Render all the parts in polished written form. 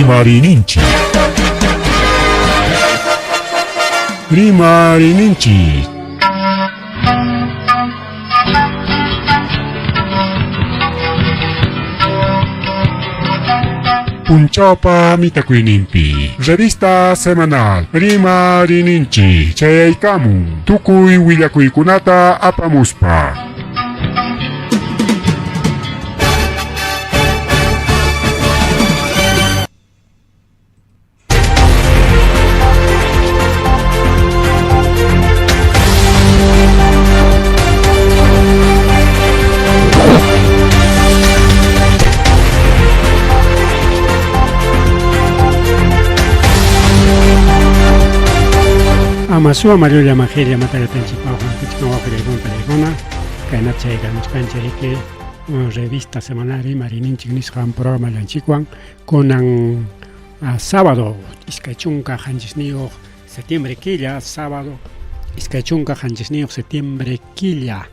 Rimarininchik. Rimarininchik. Punchawpa mitakuyninpi revista semanal Rimarininchik chayaykamun tukuy willakuykunata apamuspa. Amasuwa mallulla majilla mataratanchikpaq wawqillaykuna kaynata chaykamuchkanchik riki revista semanal rimarininchik nisqan programallanchikwan kunan sábado 27 septiembre killa sábado 27 septiembre killa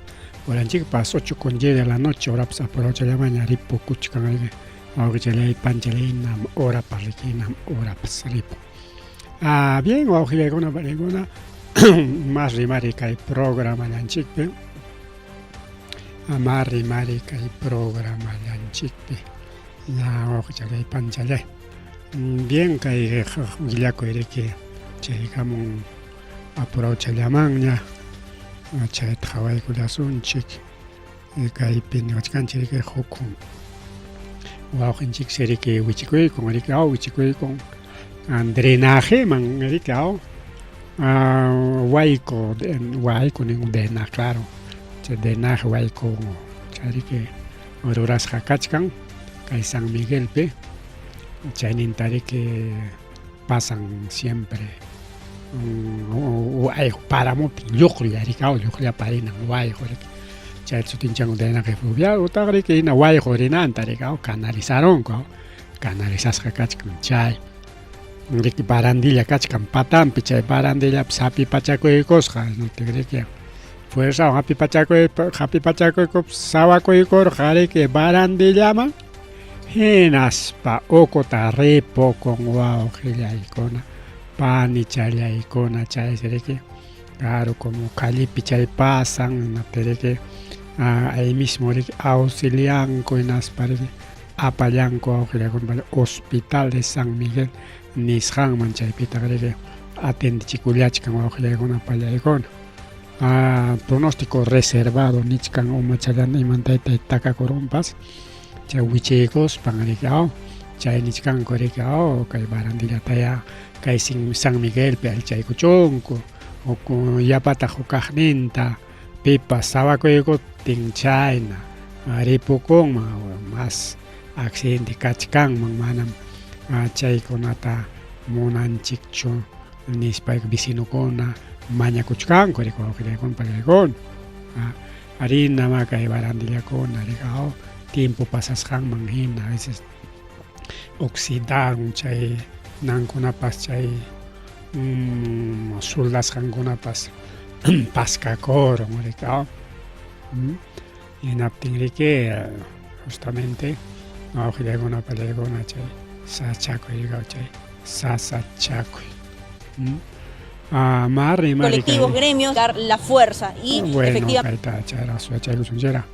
horanchikpas 8 con 10 de la noche horapas apurachallamaña ripukuchkan wawqichalay panchalay nam horapas riki nam horapas ripun. Ah, bien, wawqillaykuna panaykuna mas rimari kay programallanchikpi ama rimari kay programallanchikpi ya wawqichalay panchalay. Bien, kay willakuy riki chaykamun apurawchallamanña chayta qhawaykullasunchik kaypi niwachkanchik riki huk wawqinchiksi riki wichikuykun riki aw wichikuykun drenajeman riki aw wayku wayku nin drenaje claro chay drenaje wayku chay riki rurasqa kachkan kay San Miguelpi chayninta riki pasan siempre wayqu paramuptin lluqlla riki aw lluqlla parinan wayqu riki chayta sutinchanku drenaje fluvial utaq riki hina wayqu rinanta riki aw canalizarunku aw canalizasqa kachkan chay riki barandilla kachkan patanpi chay barandillapi sapipachakuykusqa riki fuerzawan hapipachakuy hapipachakuykup sawakuykurqa riki barandillaman hinaspa ukuta ripukun wawqillaykuna panichallaykuna chaysi riki claro como callepi chay pasan hinaptin riki ahí mismo riki auxilianku hinaspa riki apallanku wawqillaykuna hospital de San Miguel nisqanman chaypitaq riki atendichikullachkan wawqillaykuna pallaykuna. Pronóstico reservado nichkan umachallanta imantayta takakurunpas chay wichiykuspan riki aw chay nichkanku riki aw kay barandillataya kay San Miguelpi allichaykuchunku yapataq hukaqninta pipas sawakuykuptin chayna ripukunman mas accidente kachkanman manam chaykunata munanchikchu nispa vecinokuna mañakuchkanku riki wawqillaykuna panillaykuna arí nama kay barandillakuna riki aw tiempo pasasqanman hina a veces oxidaron chay nankunapas chay soldasqankunapas paskakurun riki aw hinaptin riki justamente wawqillaykuna panillaykuna chay sachakuy chay sasachakuy. Mari, mari, colectivos, gremios, dar la fuerza y bueno, efectivamente. Kayta chayraq suyachaykusunchikra.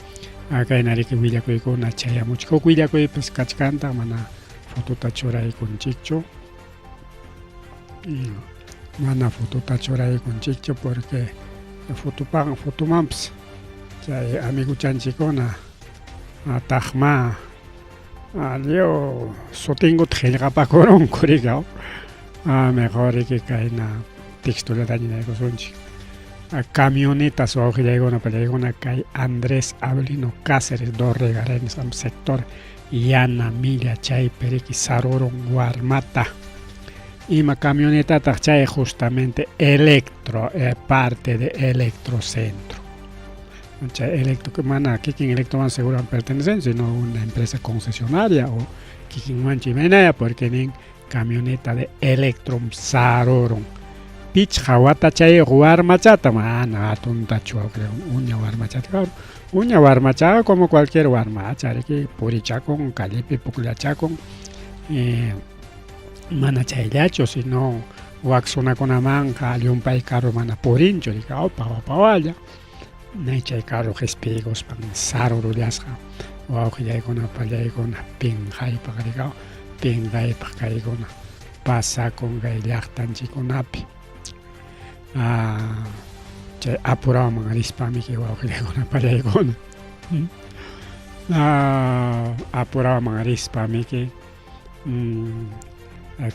Kayna riki willakuykuna chayamuchik. Huk willakuypas kachkantaq mana fotota churaykunchikchu. Mana fotota churaykunchikchu porque fotopan fotomanpas chay amiguchanchikkuna taqma lliw sutinkuta qillqapakurunku riki mejor riki kayna textollata ñinaykusunchik. Camionetas wawqillaykuna pallaykuna kay Andrés Avelino Cáceres Dorregaray nisqan sector Yana Milla chaypi riki sarurun warmata. Ima camionetataq chay justamente electro parte de electrocentro. Chay electro mana kikin electroman seguro pertenecen sino una empresa concesionaria o kikinmanchu imaynaya porque nin camioneta de electrom sarurun. Pichqa watachayuq warmachata mana hatuntachu creo uña warmachata claro uña warmachaqa como cualquier warmacha riki purichakun callepi pukllachakun. Mana chayllachu, sino wak sunakunamanqa llumpay carro mana purinchu, rikaw pawa pawalla. Nay chay carro qhispiykuspan sarurullasqa wawqillaykuna pallaykuna pinqaypaq rikaw pinqaypaq kaykuna pasakun kay llaqtanchikkunapi. Ah, chay apurawman rispamiki wawqillaykuna pallaykuna. Ah, apurawman rispamiki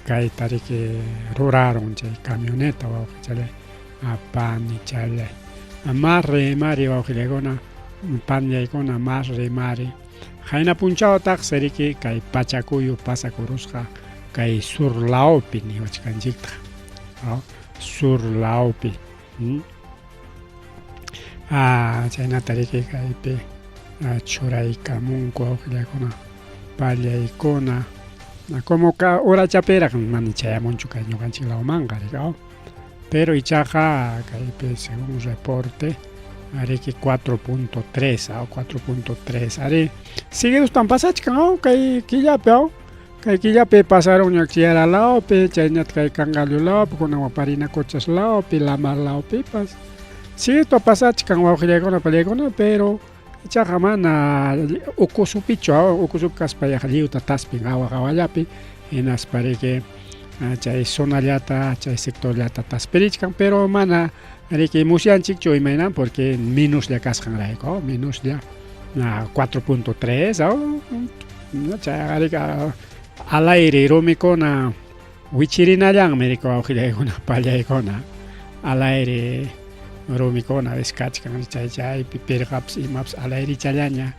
kayta riki rurarun chay camioneta wawqichalay panichalay mas rimari wawqillaykuna panllaykuna mas rimari qayna punchawtaq riki kay pachakuyu pasakurusqa kay sur lawpi niwachkanchiktaq sur lawpi chaynata riki kaypi churaykamunku wawqillakuna pallaykuna como ka horachapiraq mana chayamunchu kay ñuqanchik lawmanqa riki pero ichaqa kaypi según reporte riki 4.3 4.3 ari seguidostan pasachkan kay killapi kay killapi pasarunña Chiara lawpi chaynata kay Cangallo lawpi kunan Parinacochas lawpi Lamar lawpipas seguido pasachkan wawqillaykuna pallaykuna pero ichaqa mana ukusupichu ukusupi kaspa yaqa lliwta taspin hawa hawallapi hinaspa riki chay zonallata chay sectorllata taspirichkan pero mana riki musyanchikchu imaynan porque menoslla kasqanrayku menoslla 4.3 chayqa riki al aire rumikuna wichirinallanmi riki wawqillaykuna pallaykuna al aire rumikuna kachkan chay chaypi pirqapas imapas al airechallaña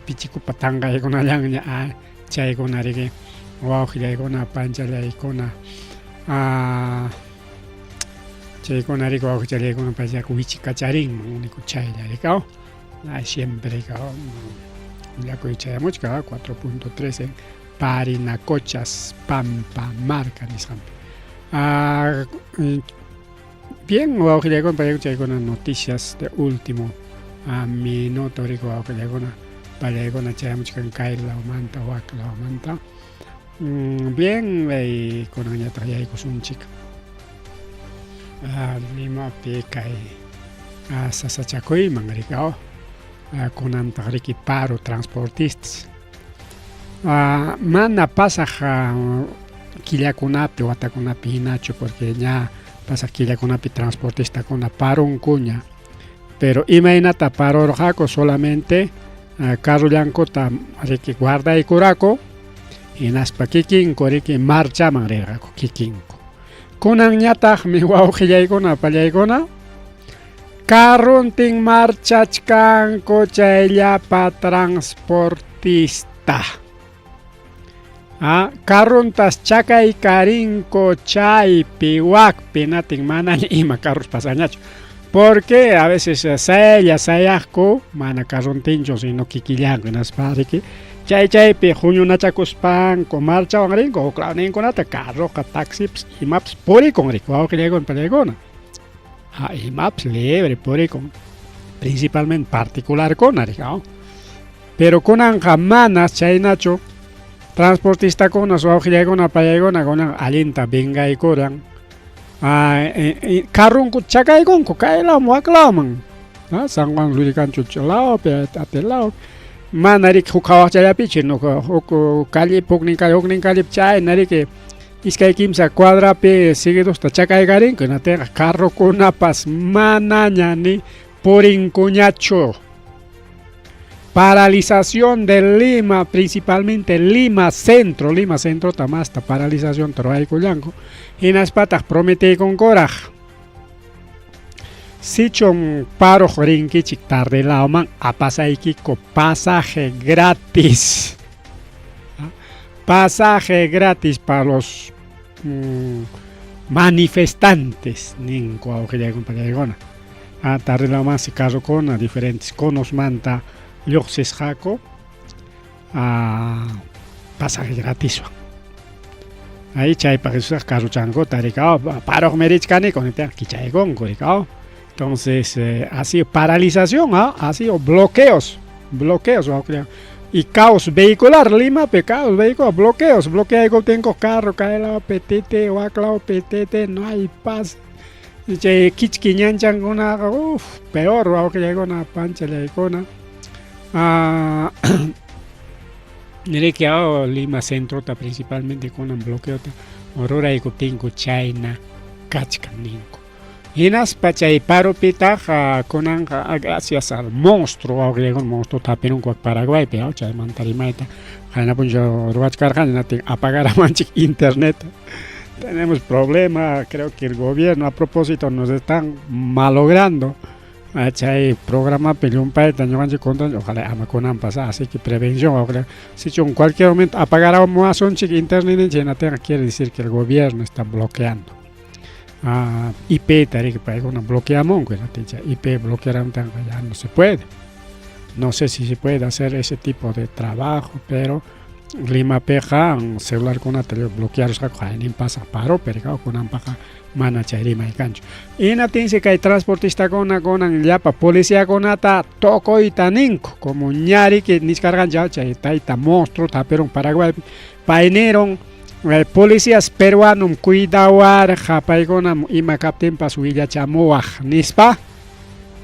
pichikupa tanqaykunallanña chaykuna riki wawqillaykuna panchallaykuna chaykuna riki wawqichallaykuna payllaqa wichikacharinman uniku chaylla riki siempre willakuy chayamuchka 4.3 en Parinacochas Pampamarca nisqanpi. Bien, wawqillaykuna pallaykuna chaykuna noticias de último minuto riki wawqillaykuna pallaykuna chayamuchkan kay lawmanta wak lawmanta. Bien, kunanñataq yaykusunchik Limapi kay sasachakuyman riki kunantaq riki paro transportistas. Mana pasaq killakunapi watakunapi hinachu porque ña pasaq killakunapi transportistakuna parunkuña pero imaynata parurqaku solamente carrollankuta riki guardaykuraku hinaspa kikinku riki marchaman rirqaku kikinku kunanñataqmi wawqillaykuna pallaykuna carruntin marchachkanku chay llapa transportista carruntas chakaykarinku chaypi wakpi natin manaña ima carros pasañachu porque a veces saylla sayaqku mana carruntinchu sino kikillanku hinaspa riki chay chaypi huñunachakuspanku marchawan rinku huk lawninkunata carroqa taxipas imapas purikun riki wawqillaykuna pallaykuna imapas libre purikun principalmente particularkuna riki pero kunanqa manas chaynachu transportistakuna wawqillaykuna pallaykuna kunan allinta vengaykuran carrunku chakaykunku kay lawman wak lawman San Juan Lurigancho lawpi Ate lawpi mana riki huk hawaqchallapichu huk callepi huknin calle huknin callepi chayna riki iskay kimsa cuadrapi seguidosta chakaykarinku hinaptinqa carrokunapas manaña ni purinkuñachu. Paralización de Lima, principalmente Lima Centro, Lima Centro masta paralización ruraykullanku hinaspataq prometiykunkuraq sichum paroq rinkichik tarde lawman apasaykiku pasaje gratis. Pasaje gratis para los manifestantes ninku wawqillaykuna pallaykuna. Tarde lawmansi carrokuna diferentes conosmanta lluqsisqaku pasaje gratiswan. Ahí chaypaq carrochankuta riki paroqmi richkaniku niptinqa kichaykunku riki Entonces, ha sido paralización, ha sido bloqueos, bloqueos. Y caos vehicular Limapi, caos vehicular, bloqueos, bloqueaykuptinku carro kay lawpi titi, wak lawpi titi, no hay paz. Chay kichki ñanchankunaqa, uff, peor wawqillaykuna, panchallaykuna. Ah, riki oh, Lima centrota principalmente kunan bloqueota ruraykuptinku chayna kachkan ninku. Hinaspa chay paropitaq kunanqa gracias al monstruo wawqillaykuna monstruota hapirunku wak Paraguaypi chaymanta rimayta qayna punchaw ruwachkarqani natin apagaramanchik internet. Tenemos problema, creo que el gobierno a propósito nos están malogrando chay programapi llumpayta ñuqanchik contra ojalá ama kunanpas así que prevención wawqilla sichu en cualquier momento apagaramuwasunchik internetninchik hinaptinqa quiere decir que el gobierno está bloqueando. Ah, IP riki paykuna bloqueamunku hinaptin chay IP bloquearamtinqa ya no se puede. No sé si se puede hacer ese tipo de trabajo, pero Limapiqa celularkunata bloquearusqaku haynin pasaq paropi rikaw kunanpaqa mana chay rimay kanchu. Hinaptinsi kay transportistakuna kunan llapa policiakunata tukuyta ninku como ñariki nichkarqanchik chay tayta monstruo hapirun Paraguaypi payniron policías peruanom cuidawarqa paykunam ima kaptinpas willachamuwaq nispa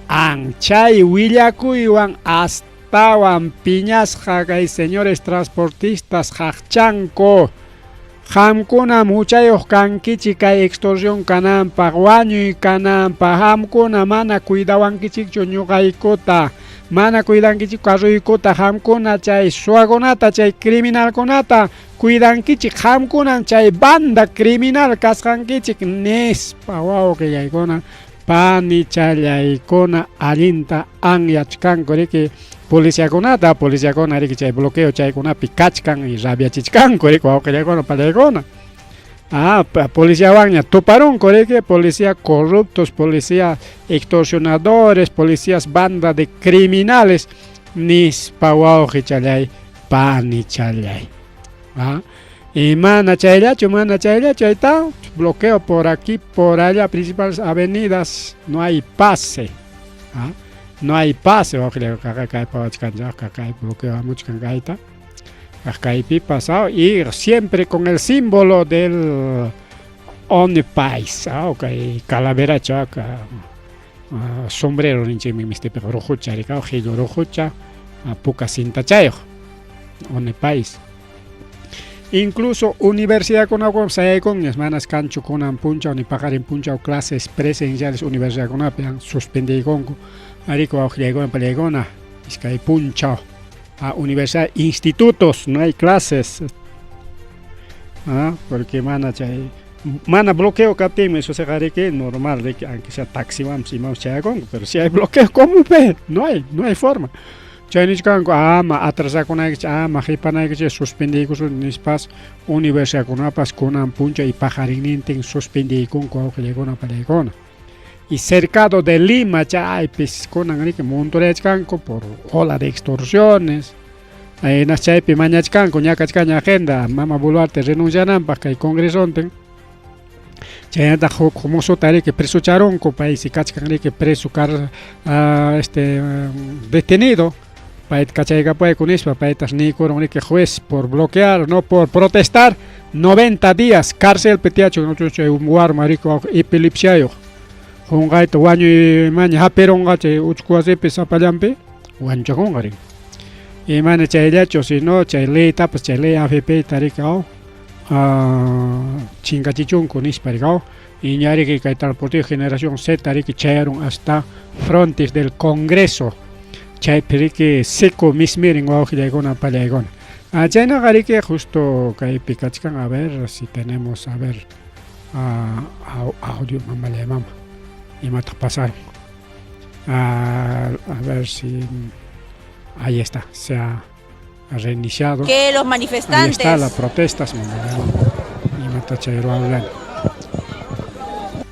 anchay willakuywan astawan piñasqa kay señores transportistas qaqchanku qamkunam huchayuq kankichik kay extorsión kananpaq wañuy kananpaq qamkuna mana cuidawankichikchu ñuqaykuta mana cuidankichik carroykuta qamkuna chay suwakunata chay criminalkunata cuidankichik qamkunam chay banda criminal kasqankichik nispa wawqillaykuna panichallaykuna allinta anyachkanku riki policiakunata policiakuna riki chay bloqueo chaykunapi kachkan y rabiachichkanku riki wawqillaykuna pallaykuna. Ah, policiawanña tuparunku riki policía corruptos, policía extorsionadores, policías banda de criminales nispa wawqichallay panichallay. Ah, y mana chayllachu, mana chayllachu, ahí está, bloqueo por aquí, por allá, principales avenidas, no hay pase. Ah, no hay pase, bloqueo hamuchkan kayta. Kaypi pasado y siempre con el símbolo del Onipais, ah, kay calaveracha sombrero ninchikmi mistipiqa ruqucha rikaw qillu ruqucha puka cintachayuq Onipais. Incluso universidadkunawan sayaykunñas manas kanchu kunan punchaw ni paqarin punchaw clases presenciales universidadkunapi suspendiykunku ariku wawqillaykuna pallaykuna iskay punchaw a universidad institutos no hay clases ah, porque mana chay mana bloqueo kaptinmi eso riki normal riki aunque sea taxiwanpas imapas chayakunku pero si hay bloqueo ¿cómo pe? No hay, no hay forma. Chay nichkanku ama atrasakunaykichik ama qipanaykichik suspendiykusun nispas universidadkunapas kunan punchaw y paqarinnintin suspendiykunku wawqillaykuna pallaykuna. Y cercado de Lima chaypis kunan riki montoreachkanku por ola de extorsiones. Hinas chaypi mañachkanku ñakachkaña agenda mama Boluarte renunciananpaq kay congresontin. Chaynataq huk mozota riki presocharunku paysi kachkan riki preso kar este detenido payta kachaykapuwayku nispa paytas niykurun riki juez por bloquear no por protestar 90 días carcelpi tiyachun chay warma riki epilepsiayuq qunqayta wañuymanña hapirunqa chay uchku wasipi sapallanpi wañuchakunqa riki. Y mana chayllachu sino chay leytapas chay ley AFP ta riki chinkachichunku nispa riki y ña riki kay transportista generación Z riki chayarun hasta frontis del Congreso chaypi riki seco mismirin wawqillaykuna pallaykuna. Ah, chaynaqa riki justo kaypi kachkan a ver si tenemos a ver audio mamallay mama imataq pasaron. A ver si ahí está, se ha reiniciado. Que los manifestantes. Ahí está la protestas, imata chay ruwawlani.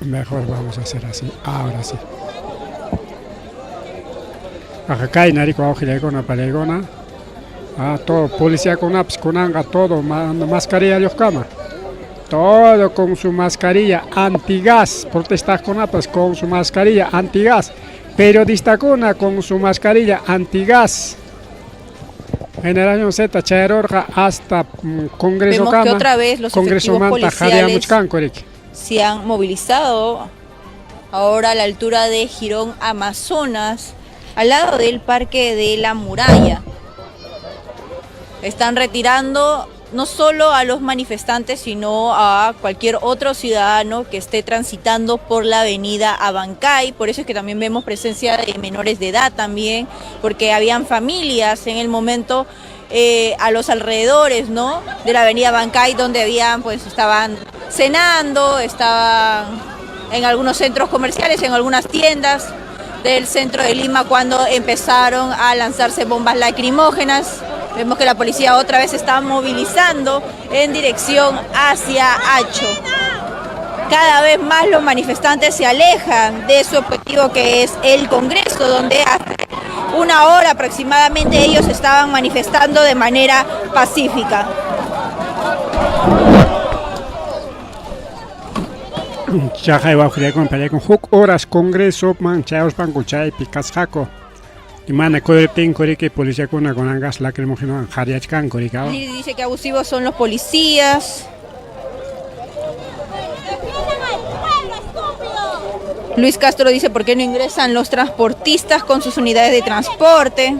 Mejor vamos a hacer así, ahora sí. Kayna riki wawqillaykuna pallaykuna. Ah, todo policiakunapas kunanqa todo mascarillayuqkama. Todo con su mascarilla antigas, protestaqkunapas con su mascarilla antigas, periodistakuna con su mascarilla antigas. Generación Z chayarurqa hasta Congreso Vemos que otra vez los efectivos policiales se han movilizado ahora a la altura de Jirón Amazonas, al lado del Parque de la Muralla. Están retirando no solo a los manifestantes, sino a cualquier otro ciudadano que esté transitando por la avenida Abancay. Por eso es que también vemos presencia de menores de edad también, porque habían familias en el momento a los alrededores, ¿no?, de la avenida Abancay, donde habían, pues, estaban cenando, estaban en algunos centros comerciales, en algunas tiendas del centro de Lima cuando empezaron a lanzarse bombas lacrimógenas. Vemos que la policía otra vez se está movilizando en dirección hacia Acho. Cada vez más los manifestantes se alejan de su objetivo, que es el Congreso, donde hace una hora aproximadamente ellos estaban manifestando de manera pacífica. Chaqay wawqillaykuman payllaykun huk horas Congresoman chayaruspanku chaypi kasqaku. Mana kuyuriptinku riki policiakuna kunan gas lacrimógenowan qhariyachkanku riki. Dice que abusivos son los policías. Luis Castro dice por qué no ingresan los transportistas con sus unidades de transporte.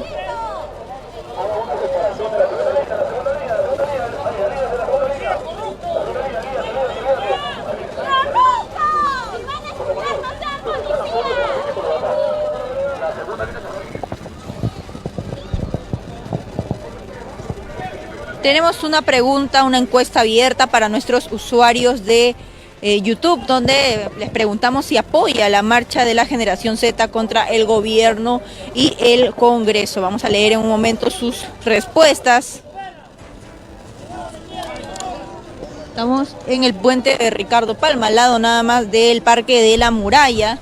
Tenemos una pregunta, una encuesta abierta para nuestros usuarios de YouTube, donde les preguntamos si apoya la marcha de la generación Z contra el gobierno y el Congreso. Vamos a leer en un momento sus respuestas. Estamos en el puente de Ricardo Palma, al lado nada más del Parque de la Muralla.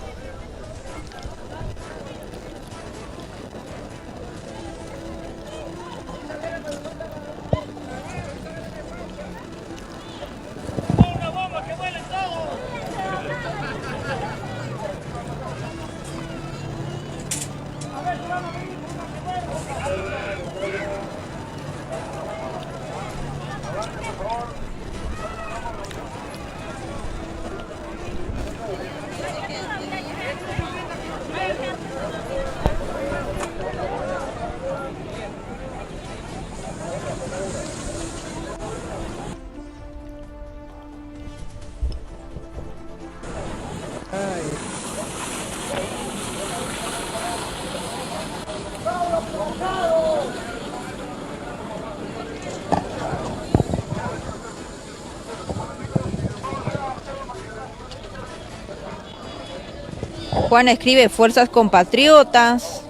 Juana escribe fuerzas compatriotas.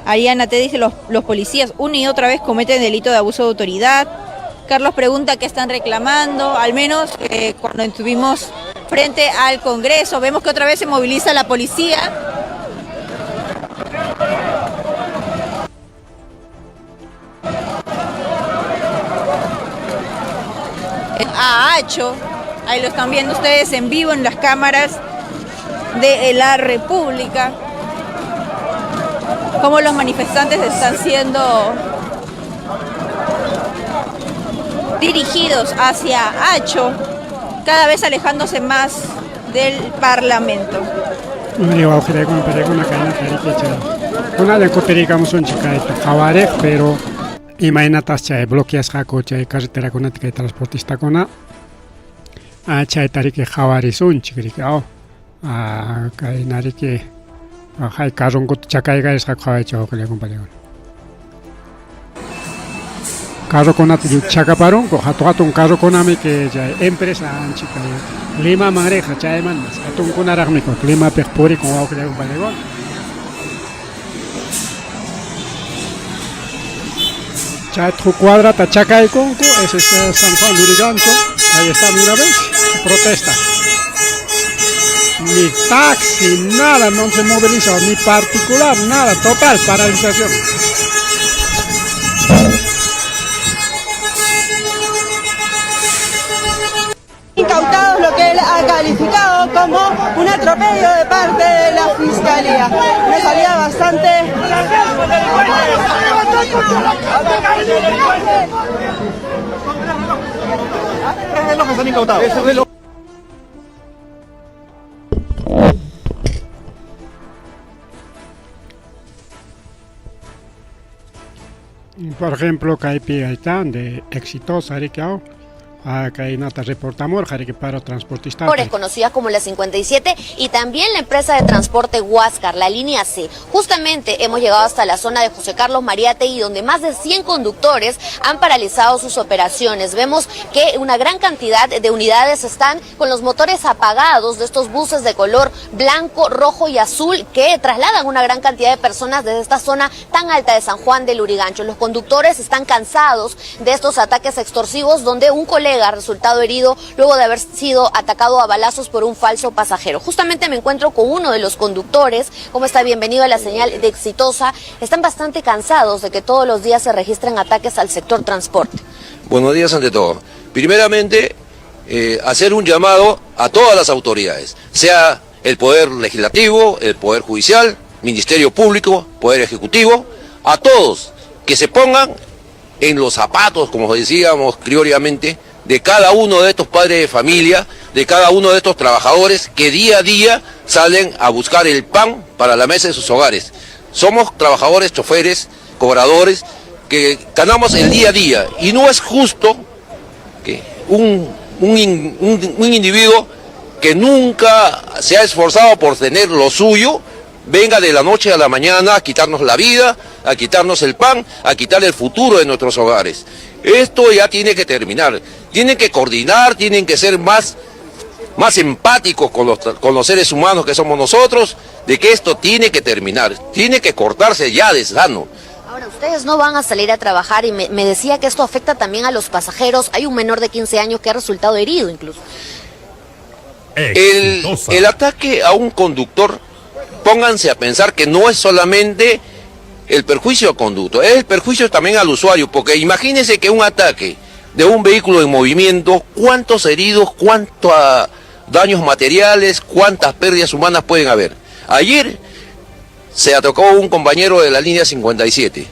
Ariana te dice, los policías una y otra vez cometen delito de abuso de autoridad. Carlos pregunta qué están reclamando, al menos cuando estuvimos frente al Congreso. Vemos que otra vez se moviliza la policía. A Acho, ahí lo están viendo ustedes en vivo en las cámaras de la República, cómo los manifestantes están siendo dirigidos hacia Acho, cada vez alejándose más del Parlamento. Pero imaynatas chay bloqueasqaku chay carreterakunata kay transportistakuna chayta riki qhawarisunchik riki kayna riki hay carronkuta chakaykarisqaku qhawaychik wawqillayku paykuna. Carrokunata chakaparunku hatun hatun carrokunami que chay empresa anchik Limaman riqqa chaymantas hatunkunaraqmi Limapiq purikun wawqillayku paykuna. Chay cuadrata chakaykunku, ese es San Juan Lurigancho, ahí está, mira, ves, protesta. Ni taxi, nada, no se moviliza, ni particular, nada, total paralización. Incautados lo que él acá calificado como un atropello de parte de la fiscalía. Una salida bastante. Por ejemplo, kaypi ahí de Exitosa, kaynata reportamurqa riki paro transportista. Conocida como la 57 y también la empresa de transporte Huáscar, la línea C. Justamente hemos llegado hasta la zona de José Carlos Mariátegui, donde más de 100 conductores han paralizado sus operaciones. Vemos que una gran cantidad de unidades están con los motores apagados de estos buses de color blanco, rojo y azul que trasladan una gran cantidad de personas desde esta zona tan alta de San Juan del Lurigancho. Los conductores están cansados de estos ataques extorsivos donde un colega ha resultado herido luego de haber sido atacado a balazos por un falso pasajero. Justamente me encuentro con uno de los conductores. ¿Cómo está? Bienvenido a la señal de Exitosa. Están bastante cansados de que todos los días se registren ataques al sector transporte. Buenos días ante todo. Primeramente, hacer un llamado a todas las autoridades, sea el Poder Legislativo, el Poder Judicial, Ministerio Público, Poder Ejecutivo, a todos que se pongan en los zapatos, como decíamos criolamente, de cada uno de estos padres de familia, de cada uno de estos trabajadores que día a día salen a buscar el pan para la mesa de sus hogares. Somos trabajadores, choferes, cobradores, que ganamos el día a día y no es justo que un individuo que nunca se ha esforzado por tener lo suyo, venga de la noche a la mañana a quitarnos la vida, a quitarnos el pan, a quitar el futuro de nuestros hogares. Esto ya tiene que terminar. Tienen que coordinar, tienen que ser más empáticos con los seres humanos que somos nosotros, de que esto tiene que terminar, tiene que cortarse ya de sano. Ahora, ustedes no van a salir a trabajar y me decía que esto afecta también a los pasajeros. Hay un menor de 15 años que ha resultado herido incluso. El ataque a un conductor, pónganse a pensar que no es solamente el perjuicio al conductor, es el perjuicio también al usuario, porque imagínense que un ataque de un vehículo en movimiento, cuántos heridos, cuántos daños materiales, cuántas pérdidas humanas pueden haber. Ayer se atacó un compañero de la línea 57,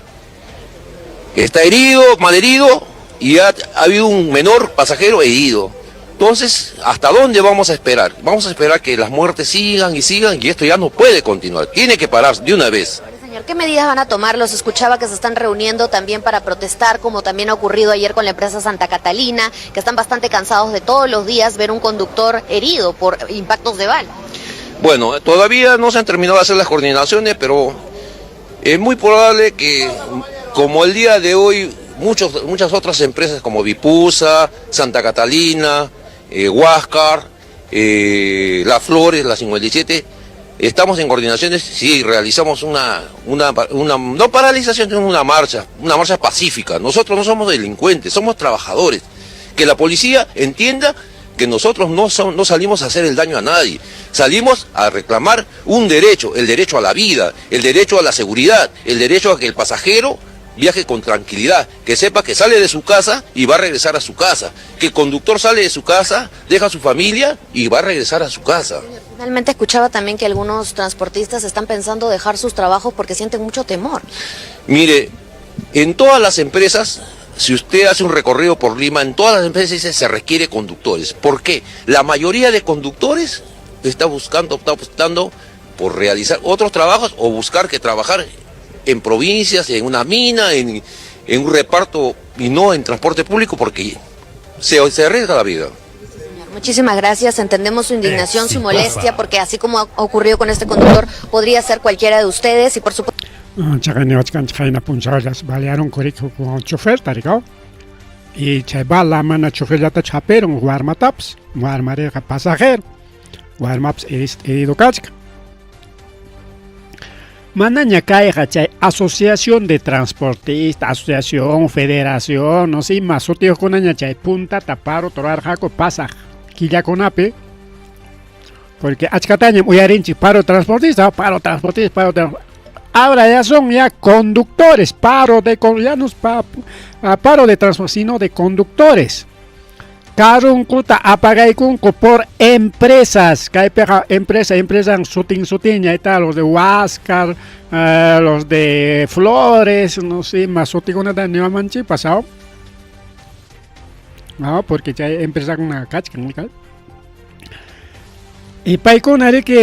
que está herido, malherido, y ha habido un menor pasajero herido. Entonces, ¿hasta dónde vamos a esperar? Vamos a esperar que las muertes sigan y sigan, y esto ya no puede continuar, tiene que parar de una vez. Señor, ¿qué medidas van a tomar? Los escuchaba que se están reuniendo también para protestar, como también ha ocurrido ayer con la empresa Santa Catalina, que están bastante cansados de todos los días ver un conductor herido por impactos de bala. Bueno, todavía no se han terminado de hacer las coordinaciones, pero es muy probable que, como el día de hoy, muchas otras empresas como Vipusa, Santa Catalina, Huáscar, Las Flores, la 57, estamos en coordinaciones, sí, realizamos una no paralización, sino una marcha pacífica. Nosotros no somos delincuentes, somos trabajadores. Que la policía entienda que nosotros no salimos a hacer el daño a nadie, salimos a reclamar un derecho, el derecho a la vida, el derecho a la seguridad, el derecho a que el pasajero viaje con tranquilidad, que sepa que sale de su casa y va a regresar a su casa, que el conductor sale de su casa, deja a su familia y va a regresar a su casa. Finalmente escuchaba también que algunos transportistas están pensando dejar sus trabajos porque sienten mucho temor. Mire, en todas las empresas, si usted hace un recorrido por Lima, en todas las empresas dice se requiere conductores. ¿Por qué? La mayoría de conductores está buscando, está optando por realizar otros trabajos o buscar que trabajar en provincias, en una mina, en un reparto y no en transporte público porque se arriesga la vida. Muchísimas gracias, entendemos su indignación, su molestia, porque así como ha ocurrido con este conductor, podría ser cualquiera de ustedes y por supuesto... Y chay bala mana choferllata chaperon warmatapas, warmareqa pasajero, warmapas herido kachka. Manaña kayqa chay asociación de transportistas, asociación, federación, no sé, ima sutiyuqkunaña chay puntata paro turarqaku pasaq killakunapi, porque achkatañam uyarinchik paro transportista, paro transportista, paro transportista. Ahora ya son ya conductores, paro de ya no es paro de transporte, sino de conductores. Carronkuta apagaykunku por empresas. Kaypiqa empresa, empresan sutin sutinña, ahí está los de Huáscar, los de Flores, no sé, más sutikunata niwamanchikpas, ¿no? No, porque chay empresakuna kachkan, kay. Y paykuna riki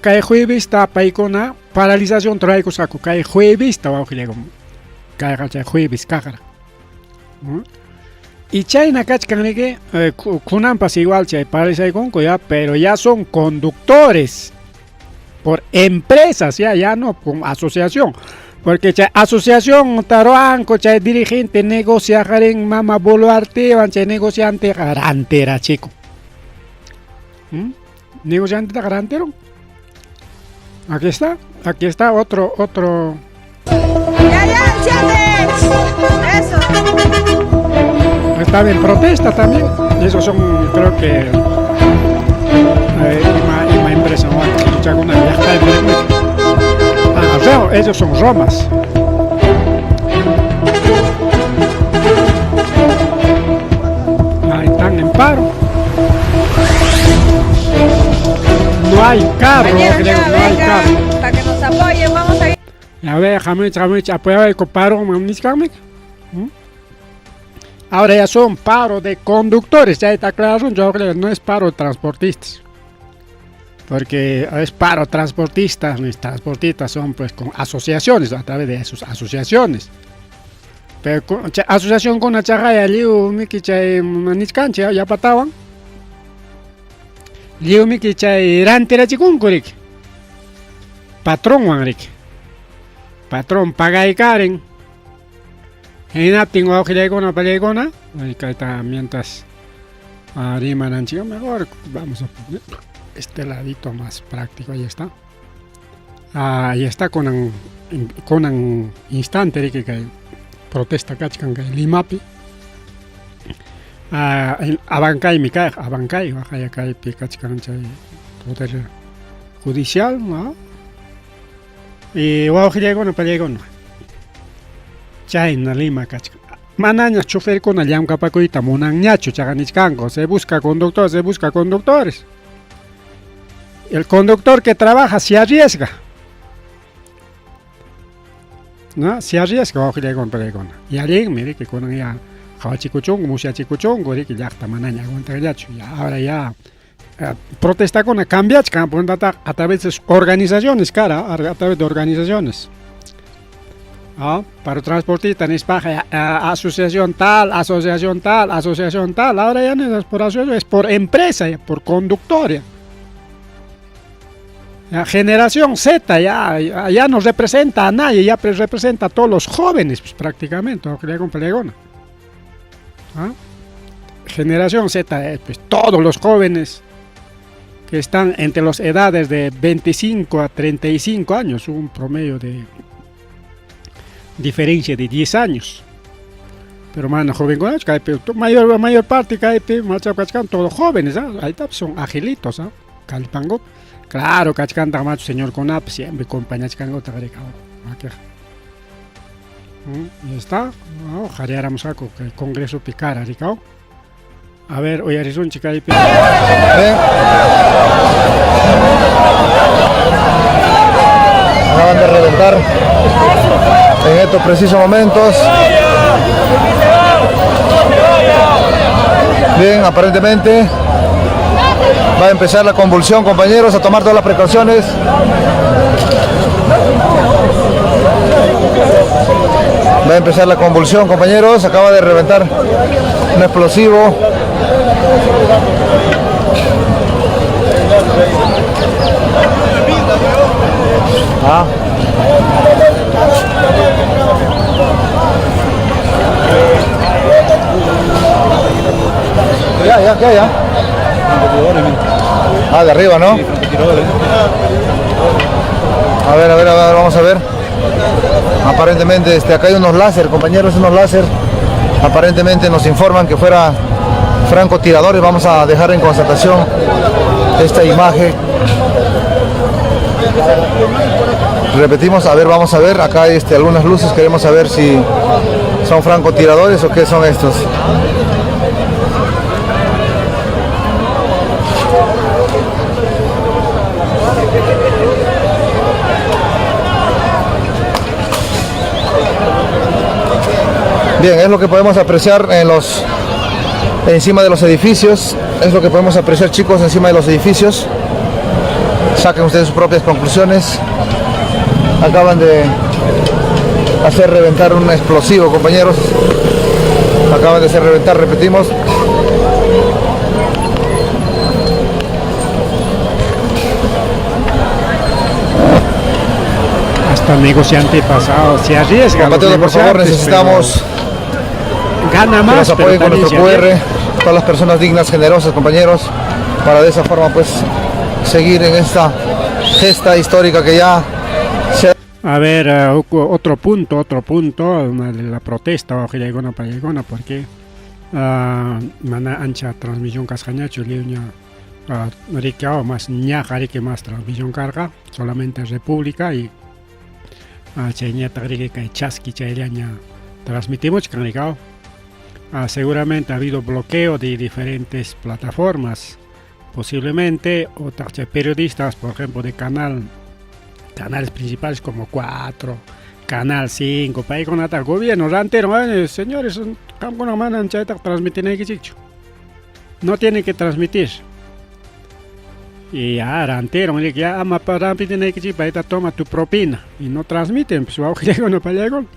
kay juevesta paykuna paralización ruraykusqaku kay juevesta wawqillayku. Kayqa chay jueves kaqra. Y chayna kachkan riki kunanpas igual chay paralizaykunku ya, pero ya son conductores por empresas, ya, ya no con asociación. Porque chay asociación taruanco, chay dirigente negociajarin mama Boluarte, chay negociante garantera, chico. Negociante garantero. Aquí está otro, otro. Ya, ya, siete. Eso. Estaba en protesta también. Esos son, creo que, ima, ima empresa, ¿no? Ah, ellos son romas. Ahí están en paro. No hay carro, creo, no hay carro. Para que nos apoyen, vamos a ir. A ver, jamich, jamich, apoyar el paro, Ahora ya son paro de conductores, ya está claro, yo creo que no es paro de transportistas. Porque es paro transportistas, mis transportistas son pues con asociaciones, a través de sus asociaciones. Pero con, cha, asociación con chagaya, liu miki chay manichkancha, ya patawan. Liu miki chay rantirachikunku riki. Patrón wan riki. Patrón pagaykaren. Hinaptin wawqillaykuna pallaykuna, kayta mientras rimananchik, mejor vamos a poner este ladito más práctico, ahí está. Ahí está kunan, kunan instante riki kay protesta kachkan kay Limapi. Abancaymi kayqa, Abancay, waqaya kaypi kachkan chay poder judicial, ¿no? Y wawqillaykuna pallaykuna. Chayna Lima kachkan. Manaña choferkuna llamkapakuyta munanñachu, chaqa nichkanku, se busca conductor, se busca conductores. El conductor que trabaja se arriesga. ¿No? Se arriesga wawqillaykuna pallaykuna. Y allinmi riki kunan ya qhawachikuchunku, musyachikuchunku riki llaqta manaña aguantanllachu. Ya ahora ya protestakuna cambiachkan puntataqa a través de sus organizaciones, cara, a través de organizaciones. ¿No? Para transportista nispaqa asociación tal, asociación tal, asociación tal. Ahora ya no es por asociación, es por empresa, ya, por conductor. Ya. La generación Z ya, ya, ya no representa a nadie, ya representa a todos los jóvenes, pues, prácticamente, ¿no? ¿Ah? Generación Z, pues todos los jóvenes que están entre las edades de 25 a 35 años, un promedio de diferencia de 10 años. Pero mano, joven con mayor, mayor parte todos jóvenes, ¿ah? Ahí está, son agilitos, ¿ah? Kallpanku. Claro, kachkantaq machu señor kunap siempre compañachkanku Ya está, no, qhariaramusqaku kay Congreso picara, rikaw. A ver, uyarisunchik kaypi. Bien. Acaban de reventar en estos precisos momentos. Bien, aparentemente va a empezar la convulsión, compañeros, a tomar todas las precauciones. Va a empezar la convulsión, compañeros. Acaba de reventar un explosivo. Ah. Ya, ya, ya, ya. Ah, de arriba, ¿no? A ver, a ver, a ver, vamos a ver. Aparentemente, acá hay unos láser, compañeros, unos láser. Aparentemente nos informan que fuera francotiradores. Vamos a dejar en constatación esta imagen. Repetimos, a ver, vamos a ver. Acá hay algunas luces, queremos saber si son francotiradores o qué son estos. Bien, es lo que podemos apreciar en los encima de los edificios. Es lo que podemos apreciar, chicos, encima de los edificios. Saquen ustedes sus propias conclusiones. Acaban de hacer reventar un explosivo, compañeros. Acaban de hacer reventar, repetimos. Hasta negociante pasado se arriesga. Compatriotas, por favor, necesitamos gana más, que nos apoyen pero con nuestro también se QR, todas las personas dignas, generosas, compañeros, para de esa forma pues seguir en esta gesta histórica que ya se ha A ver, otro punto, una de la protesta waqillaykuna pallaykuna porque mana ancha transmisión kasqañachu lliwña riki más ñaqa riki más transmisión karqa solamente República y chayñataq riki kay chaski chayllaña transmitimuchkan rikaw. Seguramente ha habido bloqueo de diferentes plataformas, posiblemente otros periodistas, por ejemplo, de canales principales como 4, Canal 5, paykunata gobierno rantero, señores, qamkuna manan chaytaqa transmitinaykichikchu. No tienen que transmitir. Y ya rantero, ya ama transmitinaykichik, payta toma tu propina. Y no transmiten, pues wawqillaykuna pallaykuna.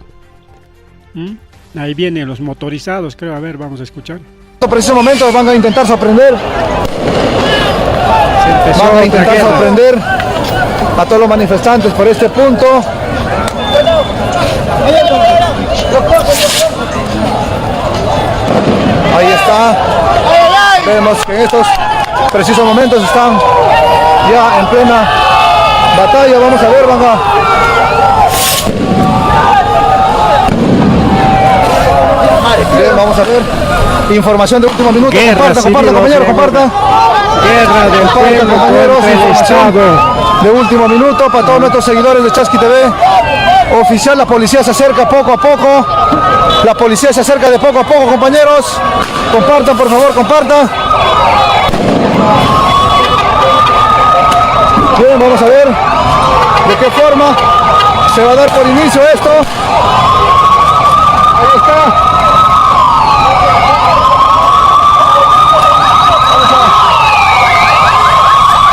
Ahí vienen los motorizados, creo. A ver, vamos a escuchar. En preciso momento van a intentar sorprender. Se empezó Van a otra intentar guerra. sorprender a todos los manifestantes por este punto. Ahí está. Vemos que en estos precisos momentos están ya en plena batalla. Vamos a ver, van a... Bien, vamos a ver. Información de último minuto. Guerra Compartan, civil, compartan, compañeros, otra compartan. Guerra del Compartan, pueblo compañeros, contra el información Estado. de último minuto para todos nuestros seguidores de Chaski TV. Oficial, la policía se acerca poco a poco. La policía se acerca de poco a poco, compañeros. Compartan, por favor, compartan. Bien, vamos a ver de qué forma se va a dar por inicio esto. Ahí está.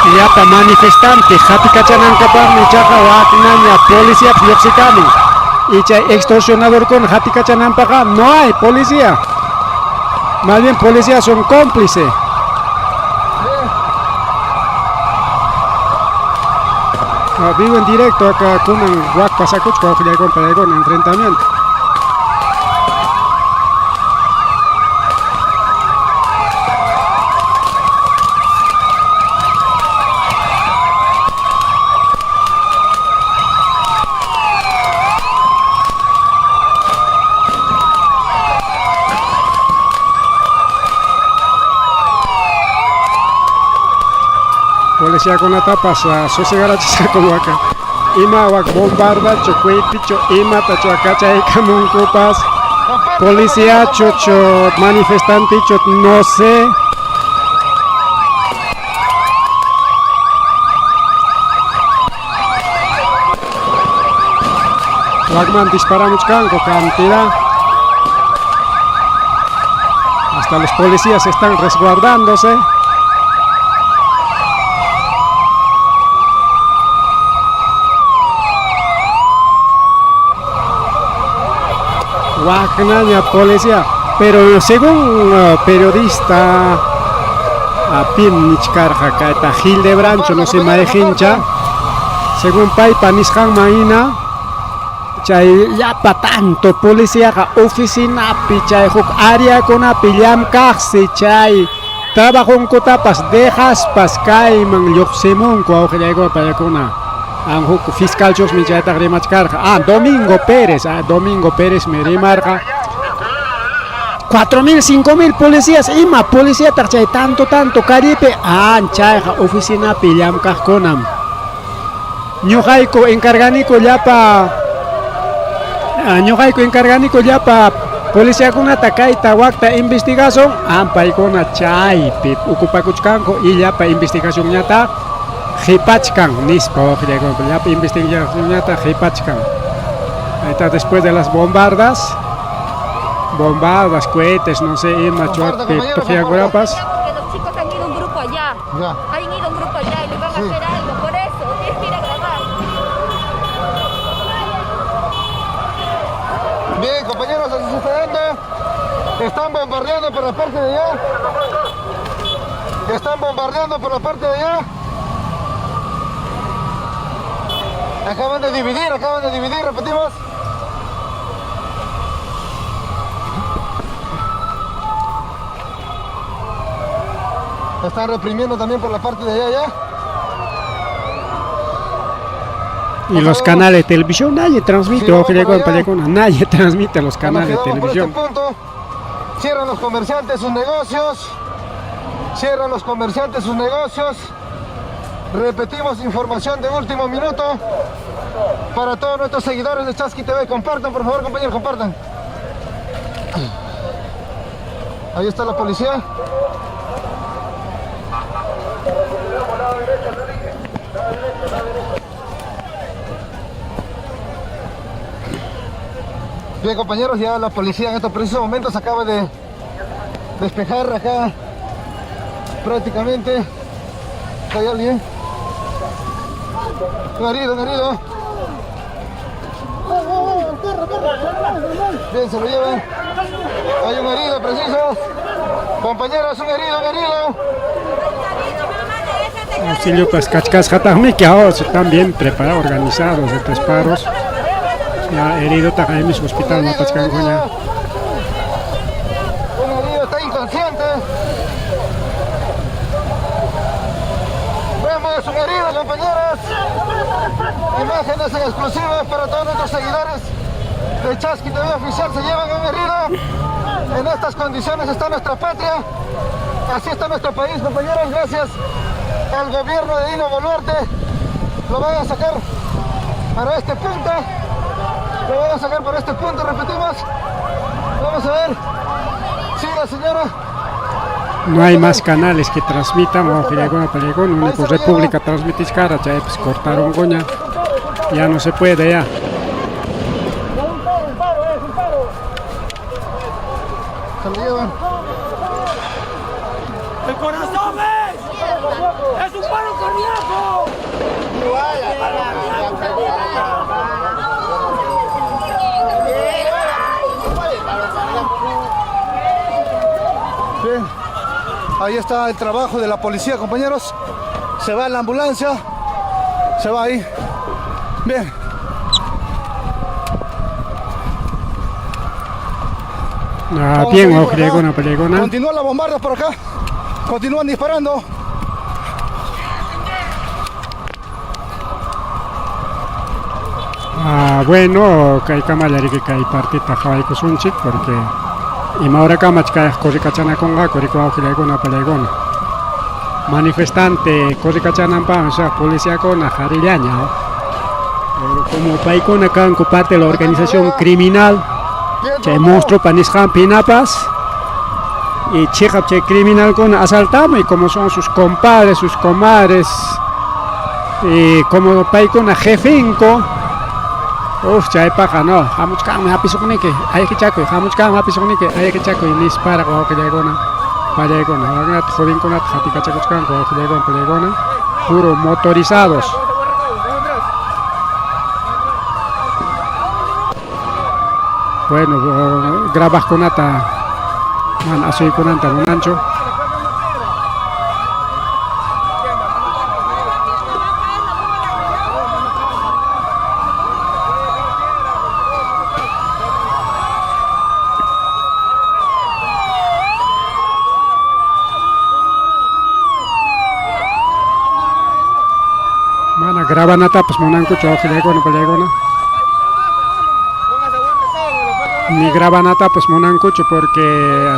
Llapa manifestante, hatikachanankapaqmi ichaqa waknaña policía lluqsikamun. Y chay extorsionador con hatikachananpaqa no hay policía. Más bien policías son cómplices. Vivo en directo acá kunan wak pasakuchka waqllaykun pallaykun enfrentamiento. Policía con tapas sosegarachisaku waka ima wak bombarda chucuiticho ima tachuacachaykamunkupas policía chocho manifestante cho no sé. Wakman disparamuchkanku cantidad. Hasta los policías están resguardándose. Waknaña policía, pero según periodista Pim nichkarqa kayta Gildebrancho no sé mayqincha, según paypa nisqanman hina chay llapa tanto policíaqa oficinapi chay huk áreakunapi llamkaqsi chay trabajonkutapas dejaspas kayman lluqsimunku wawqillaykuna paykuna. Huk fiscal chusmi chaytaq rimachkarqa. Domingo Pérez, Domingo Pérez me rimarqa. 4.000, 5.000 policías, ima policía chay tanto callepi, chayqa oficinapi llamkaqkunam. Ñuqayku encarganiku llapa, ñuqayku encarganiku llapa policiakunata kayta wakta investigación, paykuna chaypi ocupakuchkanku y llapa investigacionñata qhipachkan nispa wawqillaykuna, llapa investigacionñata qhipachkan. Ahí está después de las bombardas. Bombardas, cohetes, no sé, ima Compartan, chuakpi compañeros, tuqyakurapas. Porque los chicos han ido un grupo allá. Ya. Han ido un grupo allá y les van a Sí. hacer algo. Por eso, tienes que ir a grabar. Bien, compañeros, así se está dando. Están bombardeando por la parte de allá. Están bombardeando por la parte de allá. Acaban de dividir, repetimos. Están reprimiendo también por la parte de allá, ya. Y los canales de televisión, nadie transmite, Sí, vamos ojo, por allá. palecona, nadie transmite los Nos canales de quedamos por televisión. este punto. Cierran los comerciantes sus negocios. Cierran los comerciantes sus negocios. Repetimos información de último minuto para todos nuestros seguidores de Chasqui TV. Compartan, por favor, compañeros, compartan. Ahí está la policía. Bien, compañeros, ya la policía en estos precisos momentos acaba de despejar acá prácticamente. ¿Hay alguien? Un herido, un herido. Bien, se lo llevan. Hay un herido preciso. Compañeros, un herido, un herido. Auxilio kachkasqataqmi ahora están bien preparados, organizados estos paros. Ya herido está en mismo hospital, Un herido, un mapachkankuña. herido. Un herido está inconsciente. Vemos un herido, compañeros. Imágenes en exclusiva para todos nuestros seguidores de Chasqui TV Oficial. Se llevan un herido. En estas condiciones está nuestra patria. Así está nuestro país, compañeros. Gracias al gobierno de Dina Boluarte. Lo van a sacar para este punto. Lo van a sacar por este punto, repetimos. Vamos a ver. Sí, la señora. No hay más canales que transmitan, o Palegón, único República transmite cara, ya pues cortaron goña. Ya no se puede ya. Un paro, un paro, es un paro. Se lo llevan. ¡El corazón es! ¡Es un paro cardíaco! Bien. Ahí está el trabajo de la policía, compañeros. Se va en la ambulancia. Se va ahí. Bien. Ah, Vamos bien, a ir por acá. Ojilegona, Palegona. Continúa la bombarda por acá. Continúan disparando. Ah, bueno, kay kamalla riki kay partita qhawaykusunchik porque ima hora kama kay qurikachanakunqa quriku awqillaykuna palaykuna. Manifestante qurikachananpaqmi o sea, policiakuna qharillaña. Pero como paykuna kanku parte de la organización criminal, Bien, chay trabajado. monstruo nisqanpi hinapas y chiqap chay criminalkuna asaltamos y como son sus compadres, sus comadres y como paykuna jefenko, uf, chaypaqa no, hamuchkanmi hapisuqniki, ayqichakuy, hamuchkanmi hapisuqniki, ayqichakuy nispara wawqillaykuna, pallaykuna, wakinata jovenkunata qatikachakuchkanku wawqillaykuna, pallaykuna, puro motorizados. Bueno, grabaqkunata mana asuykunanta munanchu. Mana grabanatapas munankuchu wawqillaykuna, pallaykuna. Ni grabanatapas munankuchu porque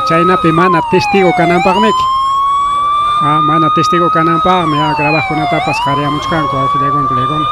chaynapi mana testigo kananpaqmiki. Ah, mana testigo kananpaqmi ah, grabaqkunatapas qhariyamuchkanku wawqillaykuna, pallaykuna.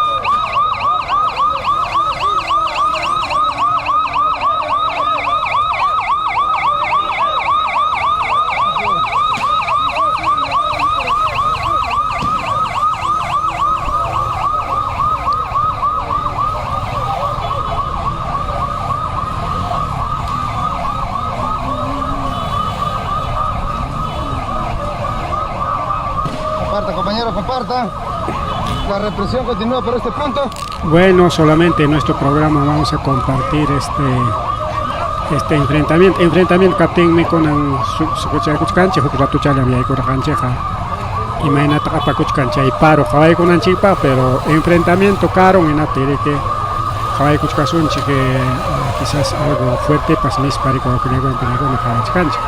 apartan. La represión continúa por este punto. Bueno, solamente en nuestro programa vamos a compartir este enfrentamiento. Enfrentamiento kaptinmi kunan sukuchakuchkanchik, huk ratuchallam yaykurqanchikqa. Imaynataq apakuchkan chay paro qhawaykunanchikpaq, pero enfrentamiento karun hinaptin qhawaykuchkasunchik quizás algo fuertepas nispa riki wawqillaykuna panaykuna qhawachkanchik.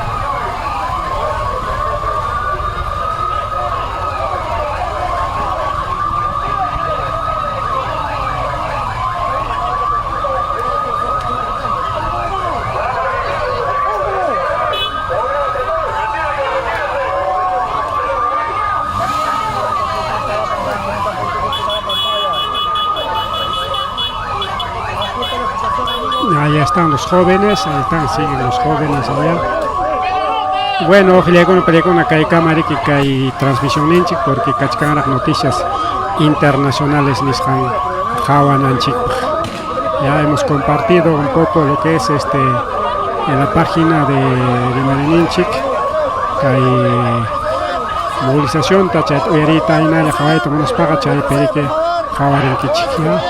Allá están los jóvenes, ahí están, siguen los jóvenes allá. Bueno, wawqillaykuna panaykuna kaykama riki kay transmisión ninchik porque kachkanraq noticias internacionales nisqan qhawananchikpaq. Ya hemos compartido un poco lo que es en la página de Rimarininchik kay movilización ta chay uyariyta hinalla qhawayta munaspaqa chaypi riki qhawarinkichik, ya.